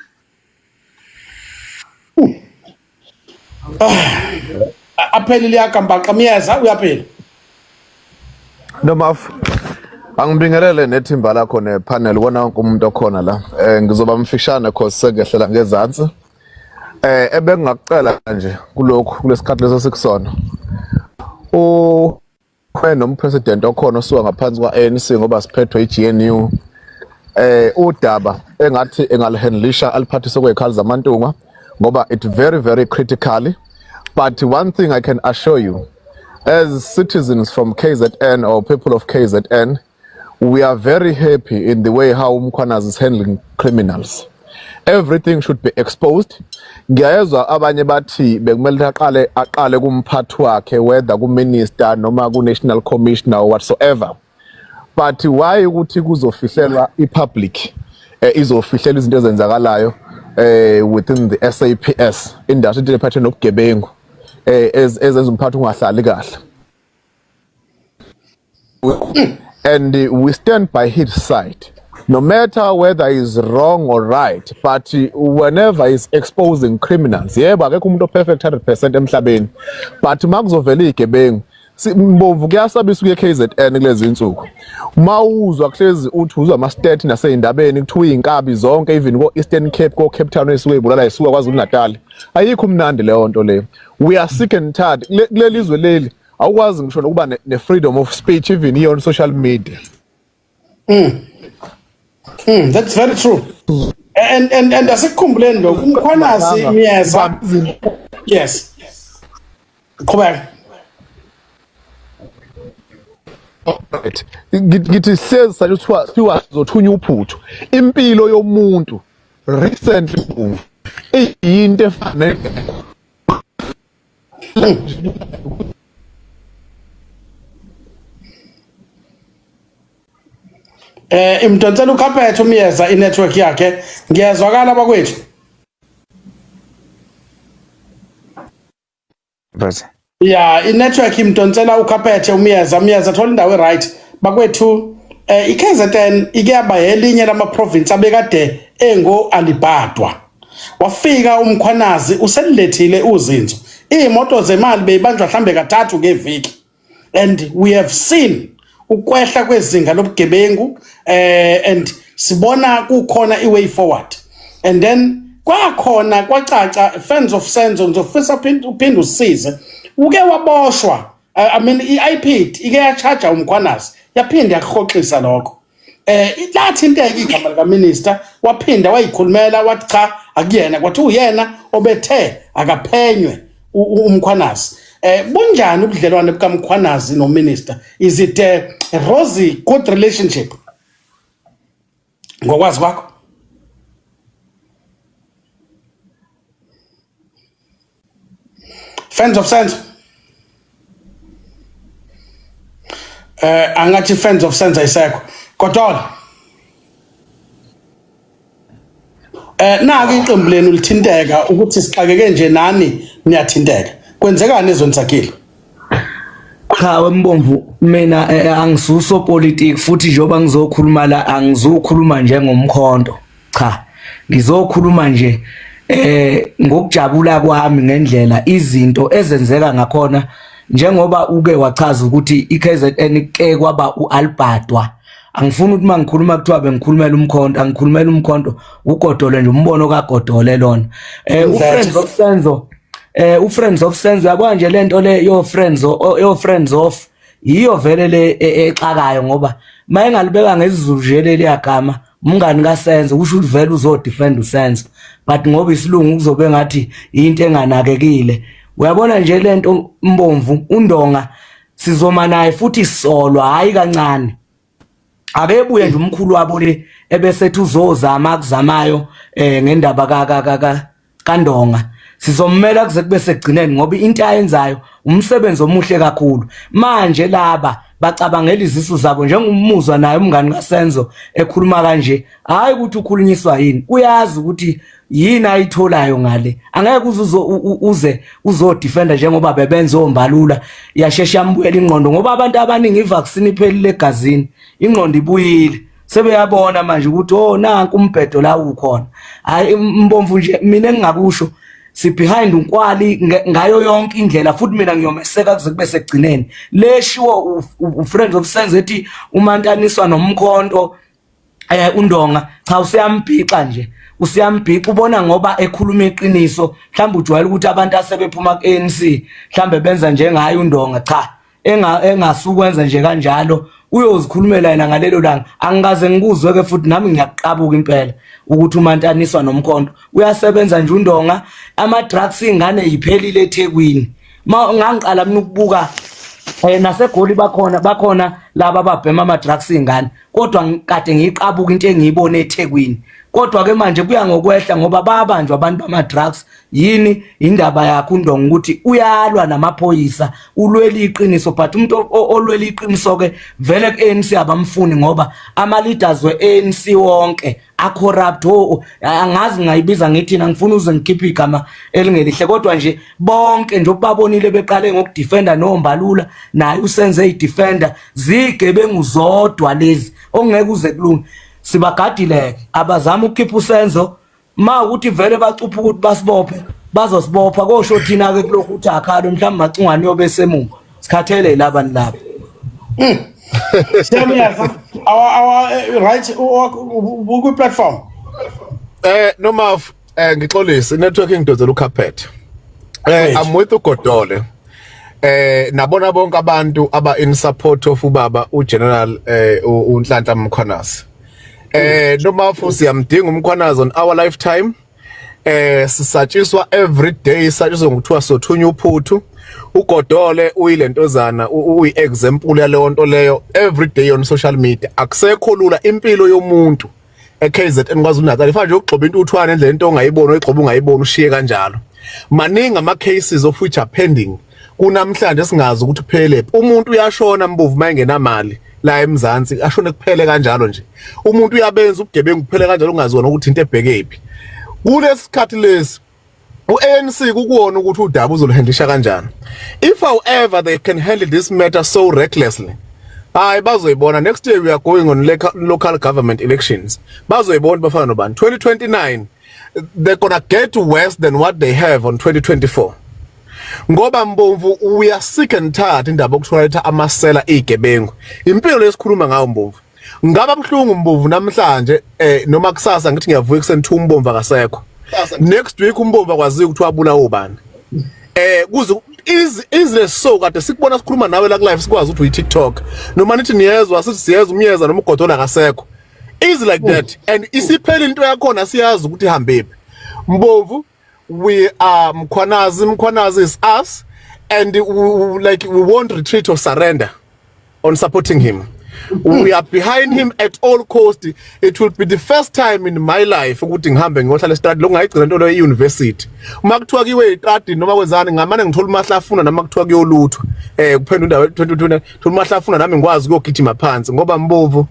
Aphelile yakambaxa miyeza uyaphila. Noma angibingelele nethimba lakho nepanel wona wonke umuntu okhona la. Ngizoba mfishane cause sengehlela ngezansi. Ebengingakucela nje kulokhu kulesikhathi leso sikusona. Nompresident okhona osuka ngaphansi kwa-ANC ngoba siphethwe i-GNU. Udaba engathi engalihandlisha aliphathise kwezikhali zamantungwa ngoba it very very critically. But one thing I can assure you, as citizens from KZN or people of KZN, we are very happy in the way how Mkhwanazi is handling criminals. Everything should be exposed. Ngiyayezwa abanye bathi bekumele aqale kumphathi wakhe, whether ku-minister noma ku-national commissioner or whatsoever. But why ukuthi kuzofihlelwa i-public, izofihlela izinto ezenzakalayo within the SAPS industry into ephathe nobugebengu ezenza umphathi ungahlali kahle. And we stand by his side no matter whether he's wrong or right, but whenever he's exposing criminals, yebo akekho umuntu perfect 100% emhlabeni, but makuzovela igebengu Mbomvu kuyasabisa ukuya KZN kulezi insuku. Mawuzwa kuhlezi uthi uzwa ama state naseyindabeni kuthiwa inkabi zonke even ko Eastern Cape ko Cape Town esuke ibulala isuka kwaZulu Natal. Ayikho umnandi leyo nto leyo. We are sick and tired kuleli zwe leli. Awukwazi ngisho nokuba ne freedom of speech even here on social media. That's very true. And asikukhumbuleni lokhu uMkhwanazi Myeza. Yes. Qhubeka. Right. Ngithi hlezi sathi kuthiwa sizothunya uphuthu. Impilo yomuntu recently move iyinto efana Imdonsela ukhaphethe uMyeza inetwork yakhe. Ngiyazwakala bakwethu. But Yeah, inetwork imdonsela ukhaphethe uMyeza. Myeza thola indawo right. Bakwethu iKZN ike yaba elinye lama province abekade engo alibhadwa. Wafika uMkhwanazi uselilethile uzinzo. Imoto zemali beyibanjwa mhlambe kathathu ngeviki. And we have seen ukwehla kwezinga lobugebengu and sibona kukhona i-way forward. And then kwakhona kwacaca fans of Senzo, ngizofisa uphinde usize. Uke waboshwa, I mean i-IPID ike yachaja uMkhwanazi yaphinde yakuhoxisa lokho. Lathinteka igama lika minister waphinda wayikhulumela wathi cha akuyena, kwathi uyena obethe akaphenywe uMkhwanazi. Bunjani ubudlelwane bukaMkhwanazi no minister? Is it a rosy good relationship ngokwazi kwakho? Fans of Senzo. Angathi fans of Senzo ayisekho. Kodwa Naki iqembu lenu lithinteka ukuthi sixakeke nje nani niyathinteka. Kwenzekani ezweni sakhile? Cha wembomvu mina angisuso politiki futhi njengoba ngizokhuluma la angizukhuluma njengomkhonto cha ngizokhuluma nje ngokujabula kwami ngendlela izinto ezenzeka ngakhona njengoba uke wachaza ukuthi iKZN ke kwaba uAlbadwa. Angifuni ukuthi mangikhuluma kuthiwa bengikhulumela umkhonto, angikhulumela umkhonto, uGodole nje, umbono kaGodole lona. UFriends of Senzo, uFriends of Senzo, yabona nje lento le yo friends, yo friends of, yiyo vele le exakayo ngoba mayengalibeka ngesiZulu nje leli yagama umngani kaSenzo, kusho ukuthi vele uzodefend uSenzo, but ngoba isilungu kuzobe ngathi into enganakekile. Uyabona nje lento mbomvu, uNdonga sizoma naye futhi solwa hayi kancane. Akebuye nje umkhulu wabo le ebesethi uzozama akuzamayo ngendaba ka ka ka kaNdonga, sizommela kuze kube sekugcineni ngoba into ayenzayo umsebenzi omuhle kakhulu. Manje laba bacabangela izisu zabo njengomuzwa naye umngani kaSenzo ekhuluma kanje, hayi ukuthi ukhulunyiswa yini, uyazi ukuthi yini ayitholayo ngale. Angeke uze uze uzodefenda njengoba bebenza ombalula, yashesha yambuyela ingqondo ngoba abantu abaningi ivaccine iphelile egazini, ingqondo ibuyile, sebeyabona manje ukuthi oh, nanku umbhedo la ukhona. Hayi mbomvu nje mina engingakusho, si behind uNkwali ngayo yonke indlela futhi mina ngiyomeseka kuze kube sekugcineni. Leshiwo uFriends of Senzo ethi umantaniswa nomkhonto uNdonga, cha useyambhixa nje, useyambhixa ubona ngoba ekhuluma iqiniso. Mhlawumbe ujwayele ukuthi abantu asebephuma ku-ANC mhlawumbe benza njengaye uNdonga. Cha, engasukwenza nje kanjalo, uyozikhulumela yena ngalelo langa. Angikaze ngikuzwe ke futhi nami ngiyaqabuka impela ukuthi umantaniswa nomkhonto. Uyasebenza nje uNdonga, ama drugs ingane iphelile eThekwini. Ma ngangiqala mina ukubuka naseGoli bakhona laba ababhema ama drugs ingane, kodwa kade ngiyiqabuka into engiyibone eThekwini. Kodwa ke manje kuya ngokwehla ngoba bayabanjwa abantu bama drugs. Yini indaba yakhe uNdonga ukuthi uyalwa namaphoyisa, ulwela iqiniso, but umuntu olwela iqiniso ke vele ku-ANC abamfuni ngoba ama leaders we-ANC wonke acorrupt. Oh, angazi ngayibiza ngithina, ngifuna uze ngikhiphe igama elingelihle, kodwa nje bonke nje obabonile beqale ngokudefenda noMbalula naye usenze idefender, zigebengu zodwa lezi ongeke uze kulunge. Sibagadile ke abazama ukukhipha uSenzo. Ma ukuthi vele bacupha ukuthi basibophe, bazosibopha, kosho thina ke kulokhu ukuthi akhalo mhlawumbe macungwane yobe semuva. Sikhathele laba nilapha. Siyamiyeza our right ku platform. Noma ngixolise, networking ngidozela ucarpet. I'm with uGodole. Nabona bonke abantu aba in support of ubaba uGeneral uNhlanhla Mkhwanazi. Noma futhi siyamdinga uMkhwanazi on our lifetime. Sisatshiswa every day, satshiswa ngokuthiwa sothunya uphuthu. UGodole uyilentozana, uyi example yaleyo nto leyo every day on social media. Akusekho lula impilo yomuntu eKZN, KwaZulu Natal, ifana nje ukugxoba intuthwane endlela, into ongayibona oyigxoba ungayibona ushiye kanjalo. Maningi ama cases of which are pending kunamhlanje singazi ukuthi kuphelephi. Umuntu uyashona mbovu mayengenamali la eMzansi, ashone kuphele kanjalo nje. Umuntu uyabenza ubugebengu kuphele kanjalo, ungaziona ukuthi into ebhekephi. Kulesikhathi lesi u-ANC kukuwona ukuthi udaba uzoluhandlisha kanjani. If however they can handle this matter so recklessly, hayi bazoyibona. Next year we are going on local government elections, bazoyibona bafana nobani. 2029 they're gonna get worse than what they have on 2024 ngoba mbomvu we are sick and tired indaba yokuthola amasela, igebengu, impilo lesikhuluma ngayo mbomvu. Ngaba buhlungu mbomvu namhlanje noma kusasa ngithi ngiyavuka ekuseni thu umbomvu akasekho, next week umbomvu akwaziyo ukuthi wabulawa ubani. Kuze izile so kade sikubona sikhuluma nawe la ku live, sikwazi ukuthi uyi TikTok noma nithi niyezwa, sithi siyezwa umyeza noma uGodola akasekho, easy like that, and isiphela into yakhona, siyazi ukuthi ihambephi mbomvu. We are Mkhwanazi, Mkhwanazi is us, and we, like, we won't retreat or surrender on supporting him. We are behind him at all cost. It will be the first time in my life ukuthi ngihambe ngiyohlala estradini, lokungayigcina into leyo e-university. Uma kuthiwa kuyiwe estradini noma kwenzani, ngamane ngithola umahlafuna, noma kuthiwa kuyoluthwa kuphendula indawo 2020, thola umahlafuna nami ngikwazi ukuyogijima phansi, ngoba Mbovu,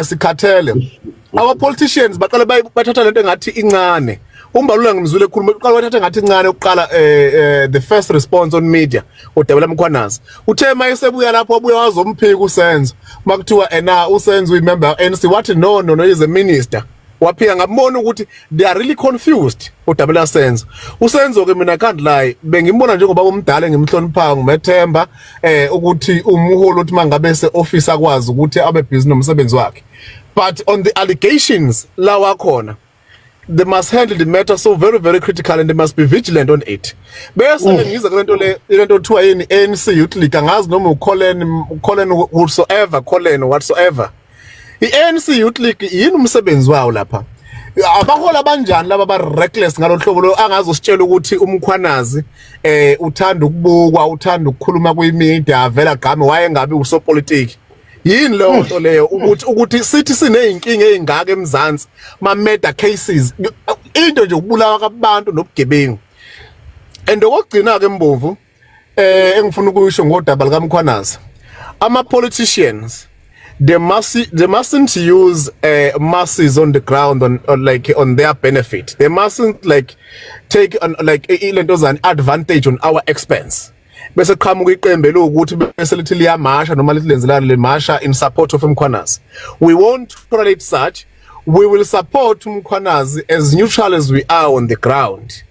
sikhathele. Our politicians baqale bathatha lento engathi incane. UMbalula ngimzwile ekhuluma, uqala wathatha ngathi incane ukuqala the first response on media udabela Mkhwanazi. Uthe mayesebuya lapho, wabuya wazomphika uSenzo. Makuthiwa ena uSenzo uyimember ANC, wathi, "No, no, no, is a minister." Waphika, ngabona ukuthi they are really confused udabela Senzo. USenzo ke mina, can't lie, bengimbona njengoba omdala engimhloniphayo, ngimethemba ukuthi umuholi uthi mangabe se office akwazi ukuthi abe busy nomsebenzi wakhe, but on the allegations lawa khona, they must handle the matter so very very critical and they must be vigilant on it. Bese ke ngiza kulento le, lento kuthiwa yini, ANC Youth League, angazi noma uColin, uColin whosoever, Colin whatsoever. I-ANC Youth League yini umsebenzi wawo lapha? Abahola abanjani laba ba reckless ngalolu hlobo lo angazi usitshela ukuthi uMkhwanazi uthanda ukubukwa, uthanda ukukhuluma kwi-media, avela gqame, wayengabi usopolitiki? Yini leyo nto leyo ukuthi sithi sineyinkinga ezingaka eMzansi, ma murder cases, into nje ukubulawa kwabantu nobugebengu? And okugcina ke Mbomvu, engifuna ukuyisho ngodaba likaMkhwanazi, ama politicians, they mustn't use masses on the ground on like on their benefit. They mustn't like take on like ilento zani advantage on our expense, bese qhamuka iqembu elokuthi bese lithi liyamasha noma lithi lenzelana limasha in support of Mkhwanazi. We won't tolerate such. We will support Mkhwanazi as neutral as we are on the ground,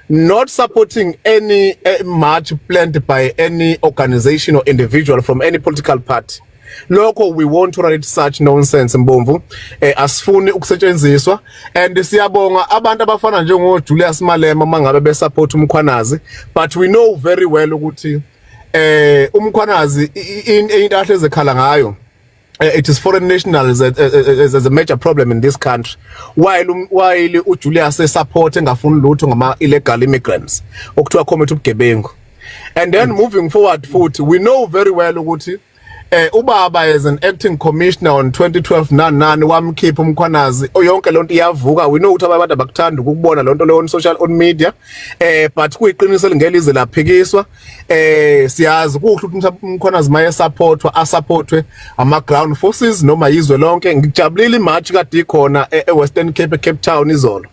not supporting any march planned by any organization or individual from any political party. Lokho we won't tolerate such nonsense, Mbomvu. Asifuni ukusetshenziswa, and siyabonga abantu abafana njengo Julius Malema mangabe besupport uMkhwanazi, but we know very well ukuthi uMkhwanazi into ahleze ekhala ngayo, it is foreign nationals as a major problem in this country, while uJulius support engafuni lutho ngama illegal immigrants okuthiwa commit ubugebengu. And then moving forward futhi, we know very well ukuthi ubaba as an acting commissioner on 2012 nani nani wamkhipha uMkhwanazi, yonke lonto iyavuka. We know ukuthi abantu abakuthanda ukubona lonto leyo on social, on media, but kuyiqiniso elingelize laphikiswa. Siyazi kuhle ukuthi uMkhwanazi maye supportwa, asupportwe ama ground forces noma yizwe lonke. Ngijabulile imarch kade ikhona e-Western Cape, Cape Town izolo.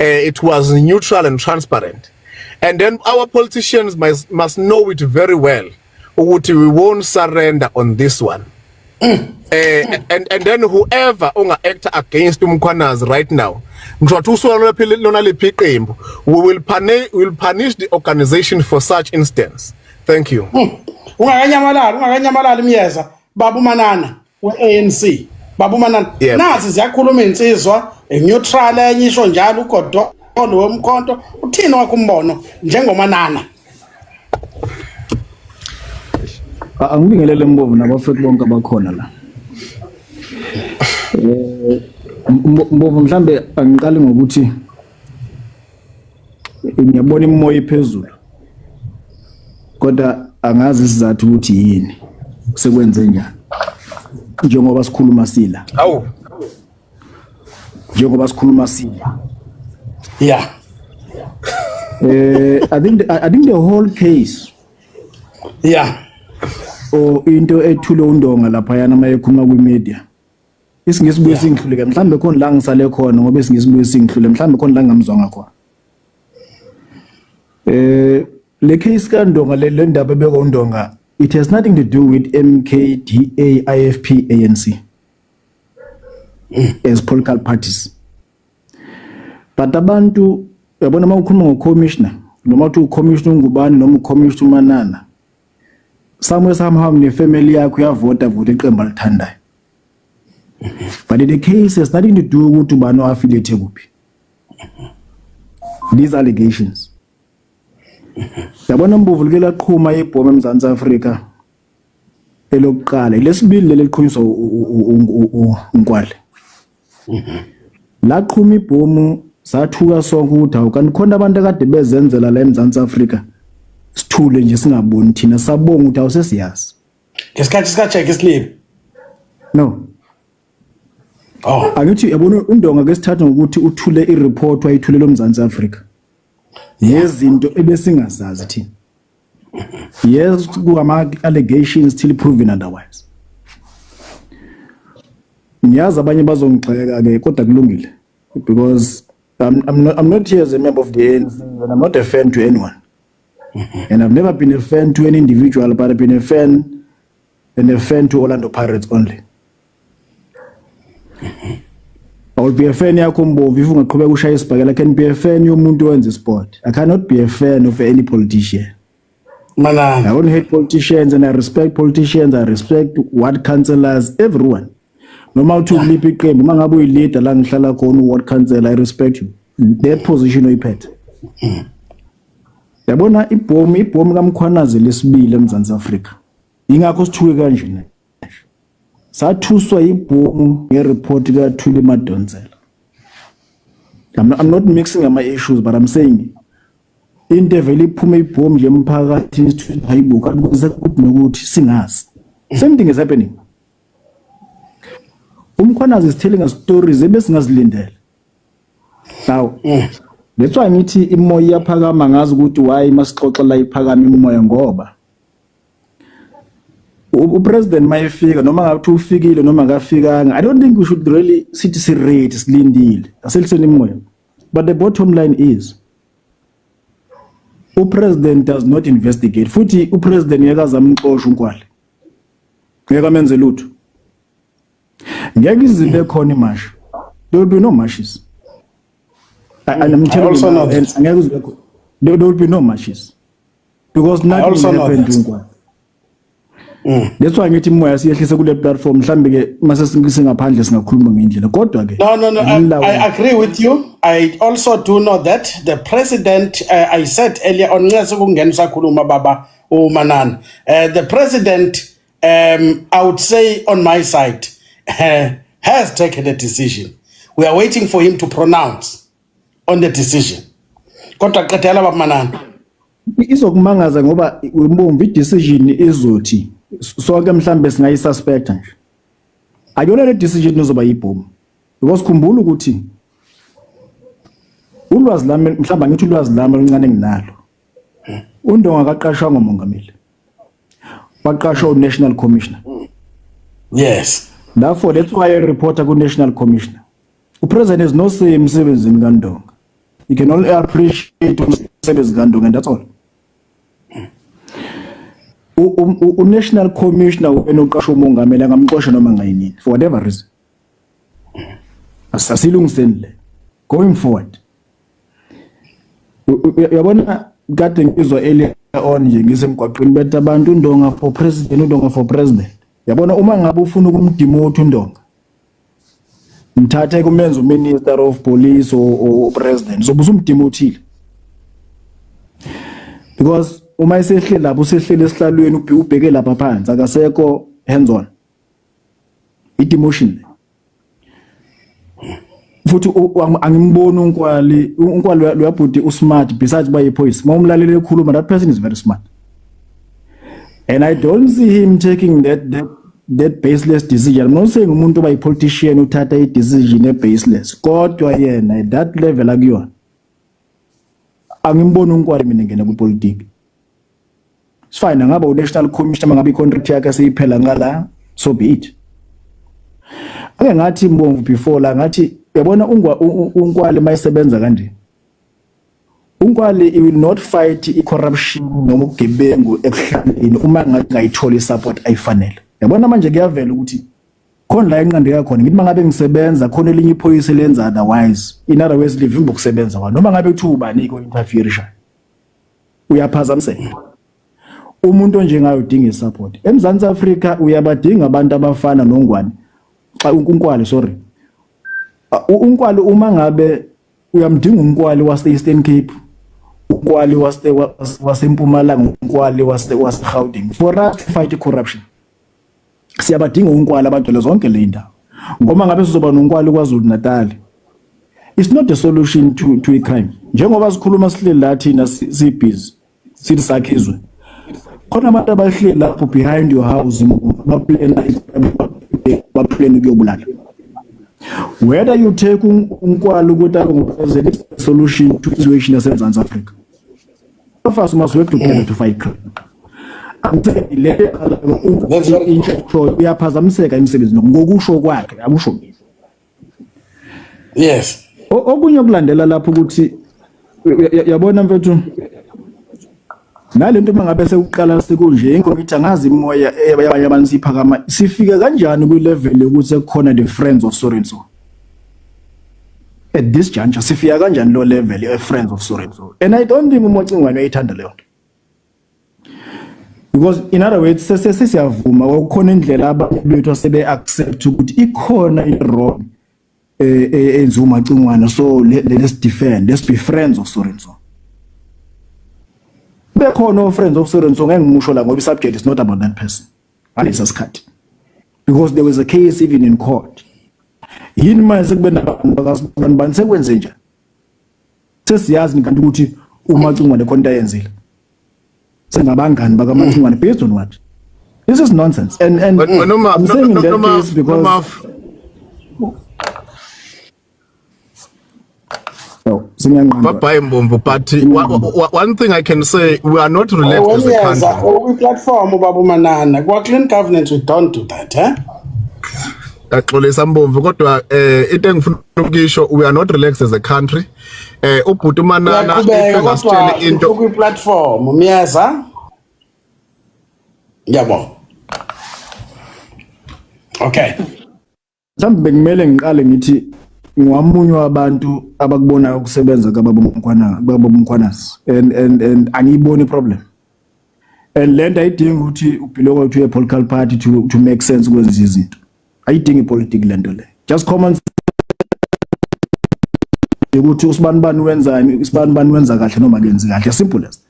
It was neutral and transparent, and then our politicians must know it very well ukuthi we won't surrender on this one. And then whoever onga act against uMkhwanazi right now, ngisho ukuthi usuka lona liphi iqembu, we will punish the organization for such instance. Thank you. Ungakanyamalali, ungakanyamalali Myeza, baba uManana we-ANC, baba uManana. Nazi ziyakhuluma insizwa neutral, enye isho njalo, uGodolo womkhonto. Uthini wakho umbono njengoManana? Angibingelele Mbovu nabafethu bonke abakhona la. Mbovu, mhlambe angiqale ngokuthi ngiyabona imoya iphezulu. Kodwa angazi isizathu ukuthi yini sekwenze njani. Njengoba sikhuluma sila. Awu. Njengoba sikhuluma sila. I think the whole case or into ethule uNdonga lapha yana mayekhuluma kwi-media, isingisi buye singihluleke. Mhlambe khona la ngisale khona ngoba isingisi buye singihlule, mhlambe khona la ngamzwanga khona. Le case kaNdonga, le ndaba ebekwa uNdonga, it has nothing to do with MK, DA, IFP, ANC as political parties, but abantu uyabona uma ukhuluma ngo-commissioner, noma uthi ucommissioner ungubani noma ucommissioner uManana, somewhere somehow nefamily yakho uyavota, vota iqembu alithandayo, but the case has nothing to do ukuthi ubani o-affiliate kuphi. These allegations, yabona Mbovu, like laqhuma ibhomu eMzantsi Afrika elokuqala, lesibili leli liqhunyiswa uNkwale. Laqhuma ibhomu, sathuka sonke ukuthi hawu, kanti khona abantu akade bezenzela la eMzantsi Afrika, sithule nje singaboni thina. Sabonga ukuthi awusesiyazi. Ngesikhathi sikaJackie Selebi. No. Oh. Angithi yabona uNdonga ke sithatha ngokuthi uthule i-report wayithulela uMzansi Afrika. Yezinto ebesingazazi thina. Yes, kuama allegations till proven otherwise. Ngiyazi abanye bazongigxeka ke, kodwa kulungile because I'm not here as a member of the ANC and I'm not a fan to anyone. And I've never been a fan to any individual, but I've been a fan and a fan to Orlando Pirates only. I will be a fan yakho, Mbomvu, if ungaqhubeka ushaya isibhakela. I can be a fan yomuntu owenza sport. I cannot be a fan of any politician. Manana. I don't hate politicians and I respect politicians. I respect ward councillors, everyone. Noma uthi uliphi iqembu, uma ngabe uyi-leader la ngihlala khona, u-ward councillor, I respect you. That position oyiphethe. Yabona ibhomu kaMkhwanazi lesibili eMzansi Afrika. Ingakho sithuke kanje ne. Sathuswa ibhomu nge-report kaThuli Madonsela. I'm not mixing my issues, but I'm saying into evele iphume ibhomu nje emphakathini, sithi hayibo, kanti ukuthi nokuthi singazi. Same thing is happening. UMkhwanazi is telling us stories ebesingazilindele. Now that's why ngithi imoya iyaphakama. Ngazi ukuthi why masixoxa la iphakama imoya, ngoba upresident mayefika, noma ngathi ufikile noma akafikanga, I don't think we should really sithi si ready, silindile, aseliseni imoya. But the bottom line is upresident does not investigate, futhi upresident ngeke azamxosha uNkwali, ngeke amenze lutho, ngeke izibe khona imashi. There will be no marches. And I'm I telling also you now, know and that. angeke kuzibe khona. There will be no marches because I nothing also will know happen to that. uNkwali. That's why ngithi imoya siyehlise kule platform, mhlambe ke mase singaphandle singakhuluma ngendlela, kodwa ke No. ngilawula. I agree with you. I also do know that the president, I said earlier on, nxa sekungena usakhuluma baba uManana, the president, I would say on my side, has taken a decision. We are waiting for him to pronounce on the decision. Kodwa qedela, baba Manana. Izokumangaza ngoba umbomvu i-decision izothi sonke mhlambe singayisuspecta nje. Akuyona le decision izoba yibhomu because khumbula ukuthi ulwazi lami, mhlawumbe angithi ulwazi lami oluncane enginalo, uNdonga akaqashwa ngomongameli, waqashwa u-national commissioner. Therefore, that's why i-reporta ku-national commissioner. Upresident has no say emsebenzini kaNdonga. He can only appreciate umsebenzi kaNdonga and that's all. U-national commissioner wena uqashwa umongameli, angamxosha noma ngayinini for whatever reason. Asilungiseni le going forward. Uyabona kade ngizwa earlier on nje ngisemgwaqweni bethi abantu uNdonga for president, uNdonga for president. Yabona uma ngabe ufuna ukumdemote uNdonga, mthathe kumenza uminister of police or president, zobe usumdemothile because uma esehleli lapho, usehleli esihlalweni, ubheke lapha phansi, akasekho hands on, i-demotion le. Futhi angimboni uNkwali. UNkwali loyabhuti usmart, besides uba yiphoyisa, uma umlaleli ekhuluma, that person is very smart and I don't see him taking that baseless decision. I'm not saying umuntu oba yi-politician uthatha i-decision e-baseless, kodwa yena at that level akuyona, angimboni uNkwali mina ngena kwipolitiki. It's fine angaba u-national commissioner mangabe i-contract yakhe seyiphela ngala, so be it. Ake ngathi, Mbomvu, before la ngathi uyabona uNkwali mayisebenza kanje, uNkwali he will not fight i-corruption noma ubugebengu ekuhlaleni uma ngayitholi i-support ayifanele. Yabona manje kuyavela ukuthi khona la enqandeka khona. Ngithi mangabe ngisebenza khona, elinye iphoyisa lenza otherwise, in other words livimba ukusebenza kwalo, noma ngabe kuthiwa ubani ko-interfere, uyaphazamiseka. Umuntu onjengayo udinga isupport. EMzansi Afrika uyabadinga abantu abafana noNgwane, xa uNkwali, sorry, uNkwali, uma ngabe uyamdinga uNkwali wase Eastern Cape, uNkwali wase waseMpumalanga, uNkwali wase Gauteng, for us to fight corruption siyabadinga uNkwali abagcwele zonke le ndawo, ngoba ngabe sizoba noNkwali KwaZulu Natal, it's not a solution to a crime. Njengoba sikhuluma sihleli la thina si busy sithi sakhe izwe, khona abantu abahleli lapho behind your house, baplana Baplane ukuyobulala. Whether you take uNkwali ukuthi abe ngupresident, solution to situation yaseMzantsi Afrika. Of us must work together to fight crime. Angitheni le into uyaphazamiseka emsebenzini ngokusho kwakhe, akusho mina. Yes. Okunye okulandela lapho ukuthi yabona mfethu, nalento mangabe sekuqala sekunje, ingoba ithi angazi imoya yabanye abantu siphakama sifika kanjani kwi level yokuthi sekukhona the friends of so and so. At this juncture sifika kanjani lo level ye friends of so and so? And I don't think uMocingwane uyayithanda leyo nto, because in other words sesiyavuma kwakukhona indlela abanye bethu asebe accept ukuthi ikhona i wrong enziwa uMacingwane, so let's defend, let's be friends of so and so. Bekhona o friends of so and so, ngeke ngimusho la ngoba i-subject is not about that person ngalesa sikhathi, because there was a case even in court. Yini manje sekube nabantu bakasibani bani, sekwenze njani? Sesiyazi kanti ukuthi uMacingwane khona into ayenzile, sengabangani bakaMacingwane based on what? This is nonsense and Noma I'm saying in that noma case because noma oh, singiyanqanda. Bye bye, Mbomvu, but one thing I can say, we are not relaxed as a Wemyeza country. Kwi-platform ubaba uManana, kwa clean governance we don't do that, eh? Yaxolisa Mbomvu, kodwa into engifuna ukuyisho, we are not relaxed as a country. Ubhuti uManana if Uyaqhubeka kodwa engasitsheli into kwi-platform, Myeza. Ngiyabonga. Okay. Mhlawumbe bekumele ngiqale ngithi ngiwamunye wabantu abakubonayo ukusebenza kababa uMkhwana, kababa uMkhwanazi, and angiyiboni problem, and lento ayidingi ukuthi ubelong to a political party to make sense kwenza izinto. Ayidingi ipolitiki lento le, just common ukuthi usibani bani wenzani, usibani bani wenza kahle noma kenzi kahle, simple as that.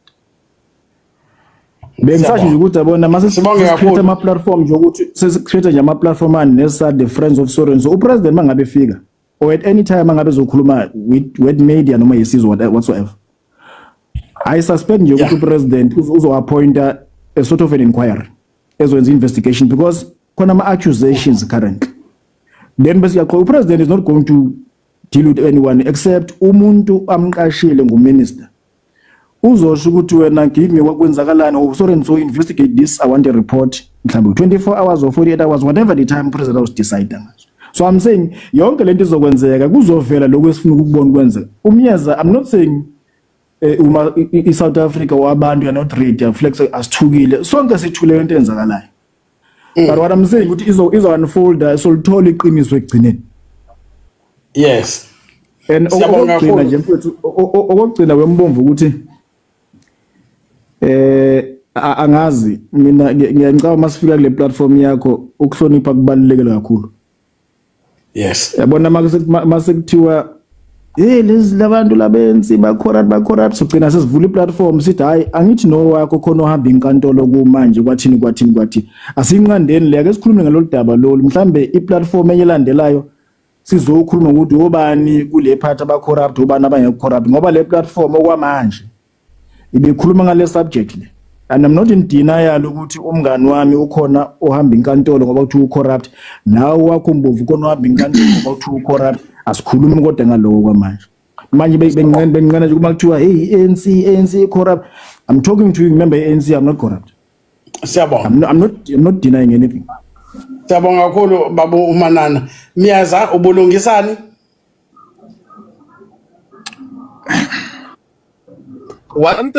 Bengisasho nje ukuthi yabona mase Sibonge sesicreate kakhulu. ama-platform nje, ukuthi sesicreate nje ama-platform anesa the friends of so and so, upresident mangabe efika or at any time mangabe ezokhuluma with media noma yisizwe, whatsoever, I suspect nje ukuthi upresident uzo-appointa a sort of an inquiry ezoyenza investigation, because khona ama-accusations currently. Then bese uyaqhubeka, upresident is not going to deal with anyone except umuntu amqashile nguminister. Uzosho ukuthi wena give me kwenzakalani or so and so, investigate this, I want a report, mhlawumbe 24 hours or 48 hours, whatever the time president was decide ngaso. So I'm saying yonke lento izokwenzeka, kuzovela lokho esifuna ukubona kwenzeka. Umyeza, I'm not saying uma i-South Africa wabantu are not ready, flex asithukile, sonke sithule into eyenzakalayo, but what I'm saying ukuthi izo unfold, solithola iqiniso ekugcineni. And Siyabonga okokugcina kakhulu. nje mfethu, okokugcina wembomvu ukuthi angazi mina, ngiyacaba masifika kule platform yakho, ukuhlonipha kubalulekile kakhulu. Yabona mase kuthiwa hey, lezi labantu labenzi ba corrupt, ba corrupt, sogcina sesivula iplatform sithi hayi, angithi no wakho khona ohamba inkantolo kumanje, kwathini kwathini kwathini. Asinqandeni le, ake sikhulume ngalolu daba lolu. Mhlambe iplatform enye elandelayo sizokhuluma ukuthi obani kule party aba corrupt, obani abangekho corrupt, ngoba le platform okwamanje ibikhuluma ngale subject le, and I'm not in denial ukuthi umngani wami ukhona ohamba inkantolo ngoba kuthiwa ucorrupt, nawe wakho Mbomvu khona ohamba inkantolo ngoba kuthiwa ucorrupt. Asikhulumi kodwa ngaloko kwamanje. Manje benqena nje uma kuthiwa hey, ANC, ANC corrupt. I'm talking to you, remember ANC, I'm not corrupt. Siyabonga. I'm not denying anything. Siyabonga kakhulu babu uManana. Miyaza, ubulungisani? One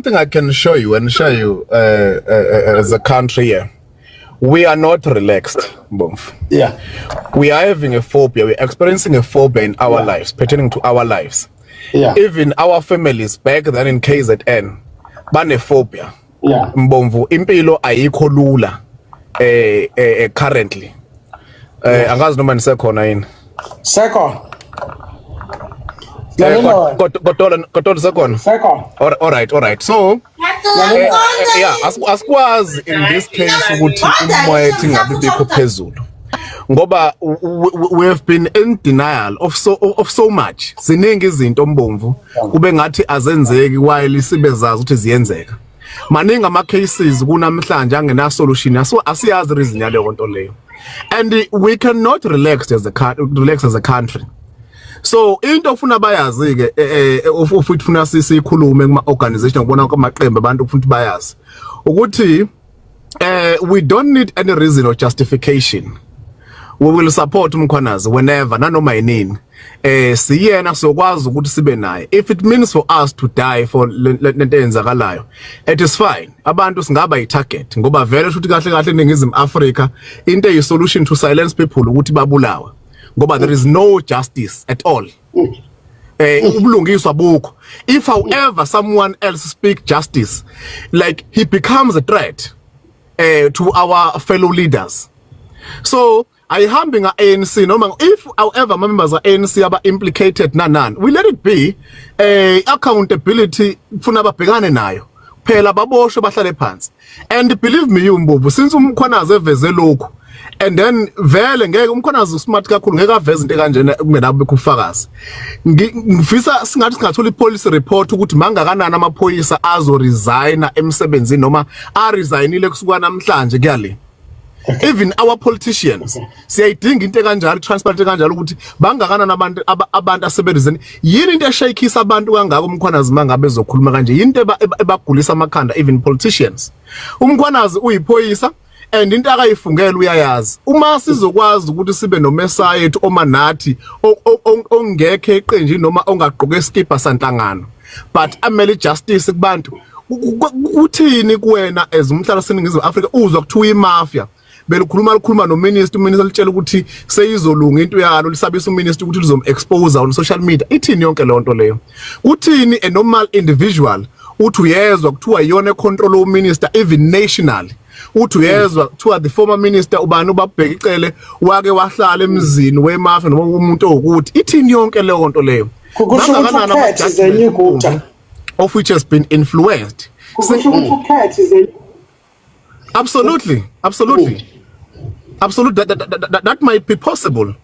thing I can show you and show you as a country here, we are not relaxed, Mbomvu. We are having a phobia. We're experiencing a phobia in our lives, pertaining to our lives. Even our families back then in KZN, bane phobia. Mbomvu, impilo ayikho lula currently. Angazi noma nisekhona yini. Second. Kodwa sekhona. Second. All right. So yeah, asikwazi in this case ukuthi umoya ethi ngabe bikho phezulu. Ngoba we have been in denial of so much. Ziningi izinto ombomvu kube ngathi azenzeki while sibe zazi ukuthi ziyenzeka. Maningi ama cases kunamhlanje angena solution. Aso asiyazi reason yaleyo nto leyo. And we cannot relax as a country. So into ofuna bayazi ke, futhi funa sikhulume kuma organization, ngibona kwamaqembu abantu futhi bayazi ukuthi we don't need any reason or justification. We will support uMkhwanazi whenever nanoma yinini. Siyena sokwazi ukuthi sibe naye. If it means for us to die for lento eyenzakalayo, it is fine. Abantu singaba yi-target ngoba vele futhi kahle kahle eNingizimu Afrika into eyi solution to silence people ukuthi babulawe, ngoba there is no justice at all. Ubulungiswa bukho. If however someone else speak justice, like, he becomes a threat to our fellow leaders. So ayihambi nga-ANC noma if however ama members a-ANC aba implicated nanani, we let it be. Accountability kufuna babhekane nayo phela, baboshwe, bahlale phansi. And believe me you, Mbovu, since uMkhwanazi eveze lokhu and then vele ngeke, uMkhwanazi usmart kakhulu, ngeke aveze into kanjena kungenabo ubufakazi. Ngifisa singathi singathola ipolice report ukuthi mangakanani amaphoyisa azo resigna emsebenzini noma a resignile kusuka namhlanje kuyale. Even our politicians, siyayidinga into kanjalo, transparent kanjalo, ukuthi bangakanani abantu abantu asebenzini. Yini into eshayikisa abantu kangaka uMkhwanazi mangabe ezokhuluma kanje? Yini into ebagulisa amakhanda, even politicians? UMkhwanazi uyiphoyisa and into akayifungela uyayazi. Uma sizokwazi ukuthi sibe nomesaya yethu omanathi ongekho eqenjini noma ongagqoke iskipa sanhlangano, but amele justice kubantu, kuthini kuwena as umhlala waseNingizimu Afrika uzwa kuthiwa imafia belikhuluma, likhuluma nominister, uminister litshela ukuthi seyizolunga into yalo, lisabisa uminister ukuthi lizom expose on social media? Ithini yonke leyo nto leyo? Kuthini a normal individual uthi uyezwa kuthiwa iyona econtrol uminister even nationally, uthi uyezwa kuthiwa the former minister ubani uBabheki Cele wake wahlala emzini wemafia noma umuntu owukuthi? Ithini yonke leyo nto leyo? Kusho ukuthi Bangakanani ukhethe is a new Gupta. of which has been influenced? Kusho ukuthi ukhethe is a Absolutely, absolutely, absolutely. That might be possible.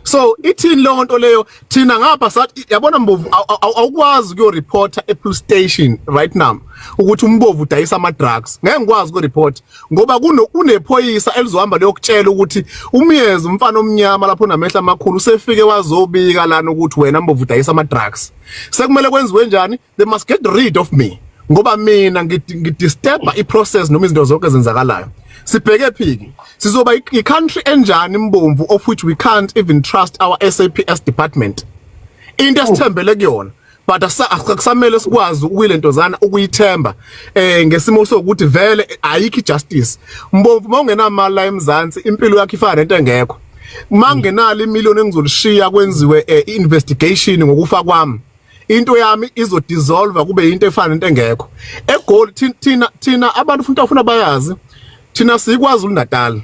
So ithini leyo nto leyo? Thina ngapha sathi, yabona Mbovu, awukwazi ukuyoreporta e-police station right now ukuthi uMbovu udayisa ama-drugs. Ngeke ngikwazi ukureport ngoba kunephoyisa elizohamba liyokutshela ukuthi umyezi umfana omnyama lapho namehla amakhulu usefike wazobika lana ukuthi wena Mbovu udayisa ama-drugs. Sekumele kwenziwe njani? They must get rid of me ngoba mina ngidisturba i-process noma izinto zonke ezenzakalayo. Sibheke phiki? Sizoba i-country enjani, Mbomvu, of which we can't even trust our SAPS department, into esithembele kuyona, but akusamele sikwazi ukuyilentozana ukuyithemba ngesimo sokuthi vele ayikho ijustice, Mbomvu? Mawungenamali la eMzansi, impilo yakho ifana nento engekho. Mangenalo imillion engizolishiya kwenziwe investigation ngokufa kwami, into yami izodissolve kube into efana nento engekho. EGoli thina abantu futhi afuna bayazi, thina sikwazi Natal,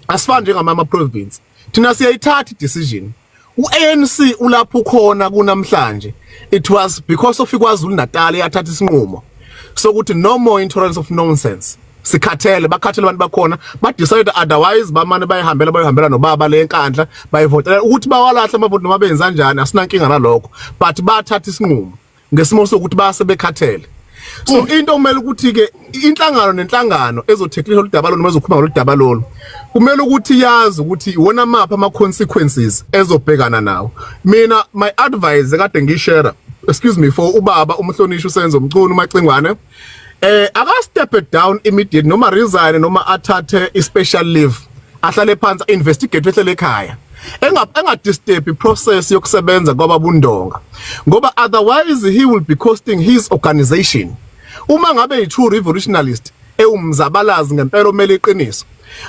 asifani njengamama province, thina siyayithatha decision. uANC ulapho khona kunamhlanje, it was because of iKwaZulu Natal yathatha isinqumo sokuthi no more intolerance of nonsense, sikhathele, bakhathele abantu bakhona, ba decide. Otherwise bamane bayihambela, bayohambela nobaba le nkandla, bayivotela ukuthi bawalahle amavoti noma benza kanjani, asinankinga nalokho, but bathatha isinqumo ngesimo sokuthi base bekhathele. So into kumele ukuthi ke inhlangano nenhlangano ezotheklisha oludaba lolu noma ezokhuluma ngoludaba lolu kumele ukuthi yazi ukuthi iwona maphi ama consequences ezobhekana nawo. Mina my advice kade ngishare, excuse me, for ubaba umhlonishwa uSenzo Mchunu Macingwane, aka step it down immediately noma resign noma athathe i special leave, ahlale phansi, investigate, ehlele ekhaya, enga disturb iprocess yokusebenza kwababundonga, ngoba otherwise he will be costing his organization. Uma ngabe yi true revolutionalist, ewumzabalazi ngempela omele iqiniso,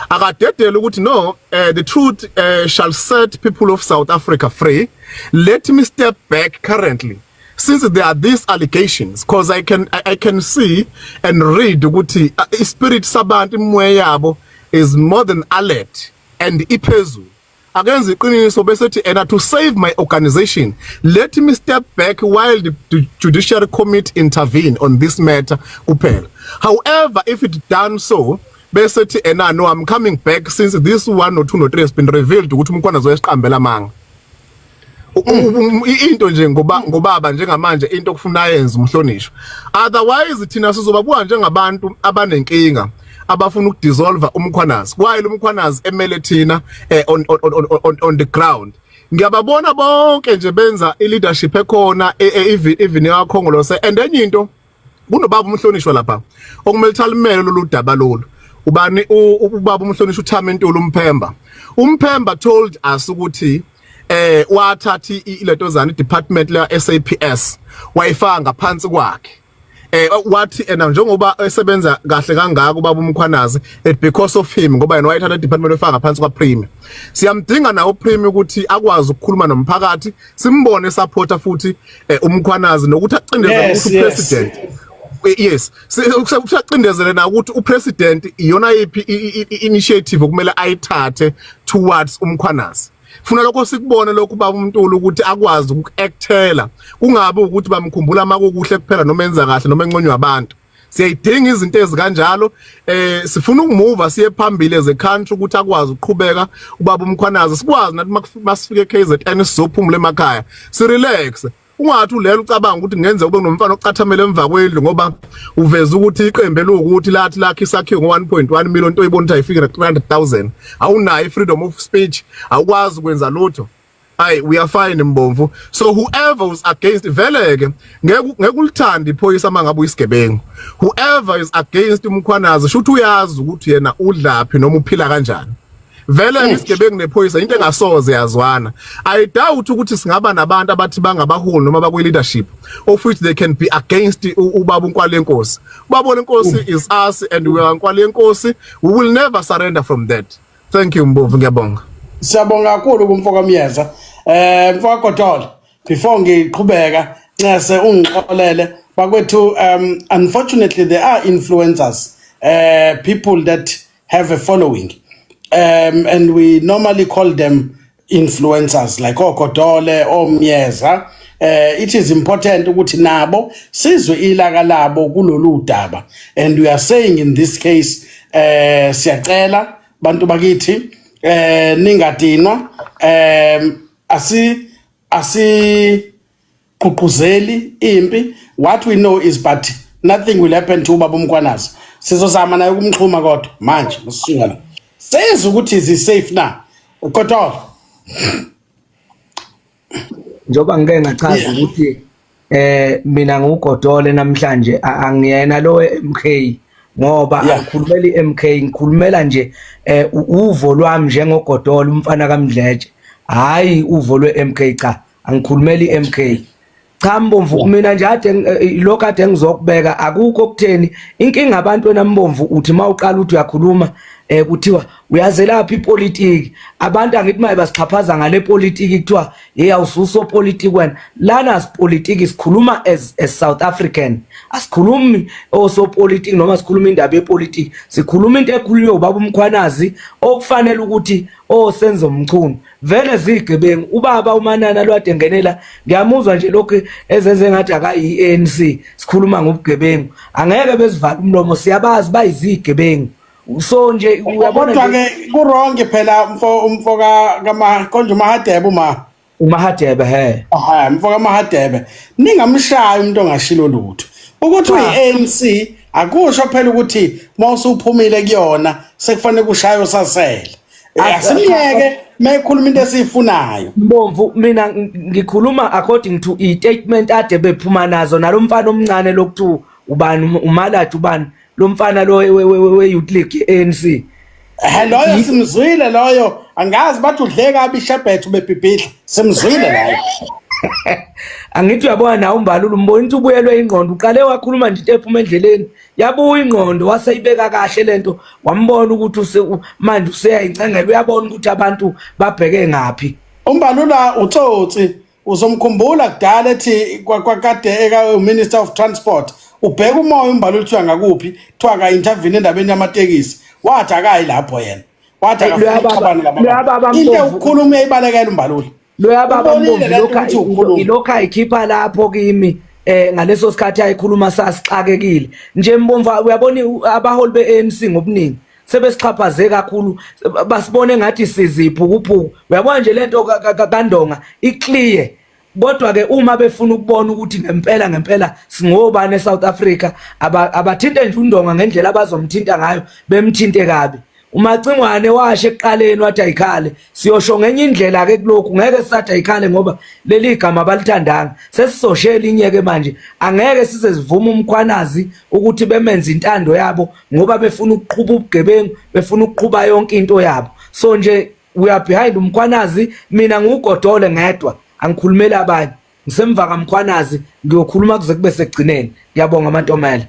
akadedele ukuthi no, the truth shall set people of South Africa free. Let me step back currently since there are these allegations, because I can see and read ukuthi ispirit sabantu, imoya yabo is more than alert and iphezulu. Akenza iqiniso bese ethi and to save my organization, let me step back while the judiciary committee intervene on this matter kuphela. However, if it done so, bese ethi ena no, I'm coming back since this one or two no three has been revealed ukuthi uMkhwanazi wesiqambela amanga. Into nje ngoba ngobaba njengamanje into okufuna yenza umhlonishwa, otherwise thina sizobabuka njengabantu abanenkinga. abafuna ukudissolve uMkhwanazi. While uMkhwanazi emele thina on the ground. Ngiyababona bonke nje benza i-leadership ekhona, even yakhongolose. And enye into, kunobaba umhlonishwa lapha okumele thalimele lolu daba lolu. Ubani? Ubaba umhlonishwa uThami Ntuli, uMphemba. UMphemba told us ukuthi wathatha iletozana department la SAPS, wayifaka ngaphansi kwakhe. Wathi ena njengoba esebenza kahle kangaka ubaba uMkhwanazi, it because of him, ngoba yena wayethatha department efaka ngaphansi kwa Premier. Siyamdinga nawo Premier ukuthi akwazi ukukhuluma nomphakathi, simbone supporter futhi uMkhwanazi, nokuthi acindezele ukuthi upresident, yes, usacindezele na ukuthi upresident iyona yiphi initiative okumele ayithathe towards uMkhwanazi. Funa lokho sikubone lokhu, baba uMntulu, ukuthi akwazi ukuactela, kungabi ukuthi bamkhumbula makukuhle kuphela noma enza kahle noma enconywa abantu. Siyayidinga izinto ezikanjalo. Sifuna ukumuva siye phambili as a country, ukuthi akwazi ukuqhubeka ubaba uMkhwanazi, sikwazi nathi masifike eKZN sizophumula emakhaya, si relax. Ungathi ulela ucabanga ukuthi kungenzeka ube nomfana ocathamela emva kwendlu ngoba uveza ukuthi iqembu elukuthi lathi lakhe isakhiwo ngo-1.1 million, into oyibona ukuthi ayifike na-300,000. Awunayo i-freedom of speech, awukwazi ukwenza lutho. Hayi, we are fine, Mbomvu. So whoever was against, vele ke ngeke ulithande iphoyisa mangabe uyisigebengu. Whoever is against uMkhwanazi, shuthi uyazi ukuthi yena udlaphi noma uphila kanjani. Vele isigebengu nephoyisa into engasoze yazwana. I doubt ukuthi singaba nabantu abathi bangabaholi noma bakwi leadership of which they can be against ubaba uNkwali Yenkosi. Ubaba Lenkosi is us and we are Nkwali Yenkosi. We will never surrender from that. Thank you, Mbomvu, ngiyabonga. Siyabonga kakhulu kumfoka Myeza. Mfoka Godole, before ngiqhubeka, ncese ungixolele bakwethu. Unfortunately there are influencers, people that have a following, and we normally call them influencers like oGodole, oMyeza. It is important ukuthi nabo sizwe ilaka labo kulolu daba, and we are saying in this case, siyacela bantu bakithi, ningadinwa. Asi gqugquzeli impi. What we know is, but nothing will happen to ubaba uMkhwanazi. Sizozama naye ukumxhuma, kodwa manje masisuka la sezwe ukuthi is safe na, Godole. Njengoba ngike ngachaza ukuthi mina nguGodole namhlanje, angiyena lo MK, ngoba angikhulumeli MK, ngikhulumela nje uvo lwami njengoGodole, umfana kaMdletshe, hayi uvo lwe MK. Cha, angikhulumeli MK. Cha Mbomvu, mina nje ade lokho ade ngizokubeka, akukho kutheni inkinga abantu. Wena Mbomvu, uthi mawuqala uthi uyakhuluma, kuthiwa uyazelapha ipolitiki. Abantu angithi maye basixhaphaza ngale politiki, kuthiwa hey, awususo politiki wena. Lana sipolitiki, sikhuluma as South African, asikhulumi osopolitiki noma sikhuluma indaba yepolitiki. Sikhuluma into ekhulunywe ubaba uMkhwanazi, okufanele ukuthi oSenzo Mchunu vele zigebengu. Ubaba uManana lwade ngenela, ngiyamuzwa nje lokhu ezenze ngathi akayi ANC. Sikhuluma ngobugebengu, angeke bezivala umlomo, siyabazi bayizigebengu. So nje uyabona Kodwa nje ke ku wrong phela, umfo ka kama konje uMahadebe uma uMahadebe, he. Aha, mfo kaMahadebe, ningamshayi umuntu ongashilo lutho. Ukuthi uyi-ANC akusho phela ukuthi mawusuphumile kuyona sekufanele kushaywe sasele. Asimyeke mayekhuluma into esiyifunayo. Mbomvu, mina ngikhuluma according to i-statement ade bephuma nazo nalomfana omncane lokuthiwa ubani, uMalaji, ubani lo mfana lo we-Youth League ye-ANC. Loyo simzwile loyo, angazi bathi udle kabi ishabethe, ubebhibhidla, simzwile loyo. Angithi uyabona nawe uMbalula, umbona ukuthi ubuyelwe ingqondo. Uqale wakhuluma nje into ephuma endleleni, yabuya ingqondo, waseyibeka kahle lento, wambona ukuthi manje useyayincengela, uyabona ukuthi abantu babheke ngaphi. UMbalula utsotsi, uzomkhumbula kudala ethi kwakade eka Minister of Transport, ubheka umoya uMbalula, kuthiwa ngakuphi, kuthiwa ka intervene endabeni yamatekisi, wathi akayi lapho yena, wathi Hey, akafuni loya baba- ukuxabana loya baba labantu. Into Mpofu. ukukhuluma uyayibalekela uMbalula. Loya baba Ubonile Mbomvu lento lokhu ukuthi ukhuluma. ilokhu ayikhipha lapho kimi ngaleso sikhathi ayikhuluma, sasixakekile nje Mbomvu. Uyabona abaholi be-ANC ngobuningi sebesixhaphaze kakhulu, basibone ngathi siziphukuphuku. Uyabona nje lento kaNdonga i-clear. Kodwa ke uma befuna ukubona ukuthi ngempela ngempela singobani eSouth Africa, abathinte nje uNdonga ngendlela abazomthinta ngayo, bemthinte kabi. UMacingwane washo ekuqaleni wathi ayikhale, siyosho ngenye indlela ke kulokhu, ngeke sisathi ayikhale ngoba leli gama abalithandanga. Sesizoshela elinye ke manje, angeke size sivume uMkhwanazi ukuthi bemenze intando yabo ngoba befuna ukuqhuba ubugebengu, befuna ukuqhuba yonke into yabo. So nje we are behind uMkhwanazi. Mina ngiwugodole ngedwa, angikhulumeli abanye, ngisemva kaMkhwanazi, ngiyokhuluma kuze kube sekugcineni. Ngiyabonga amantomela.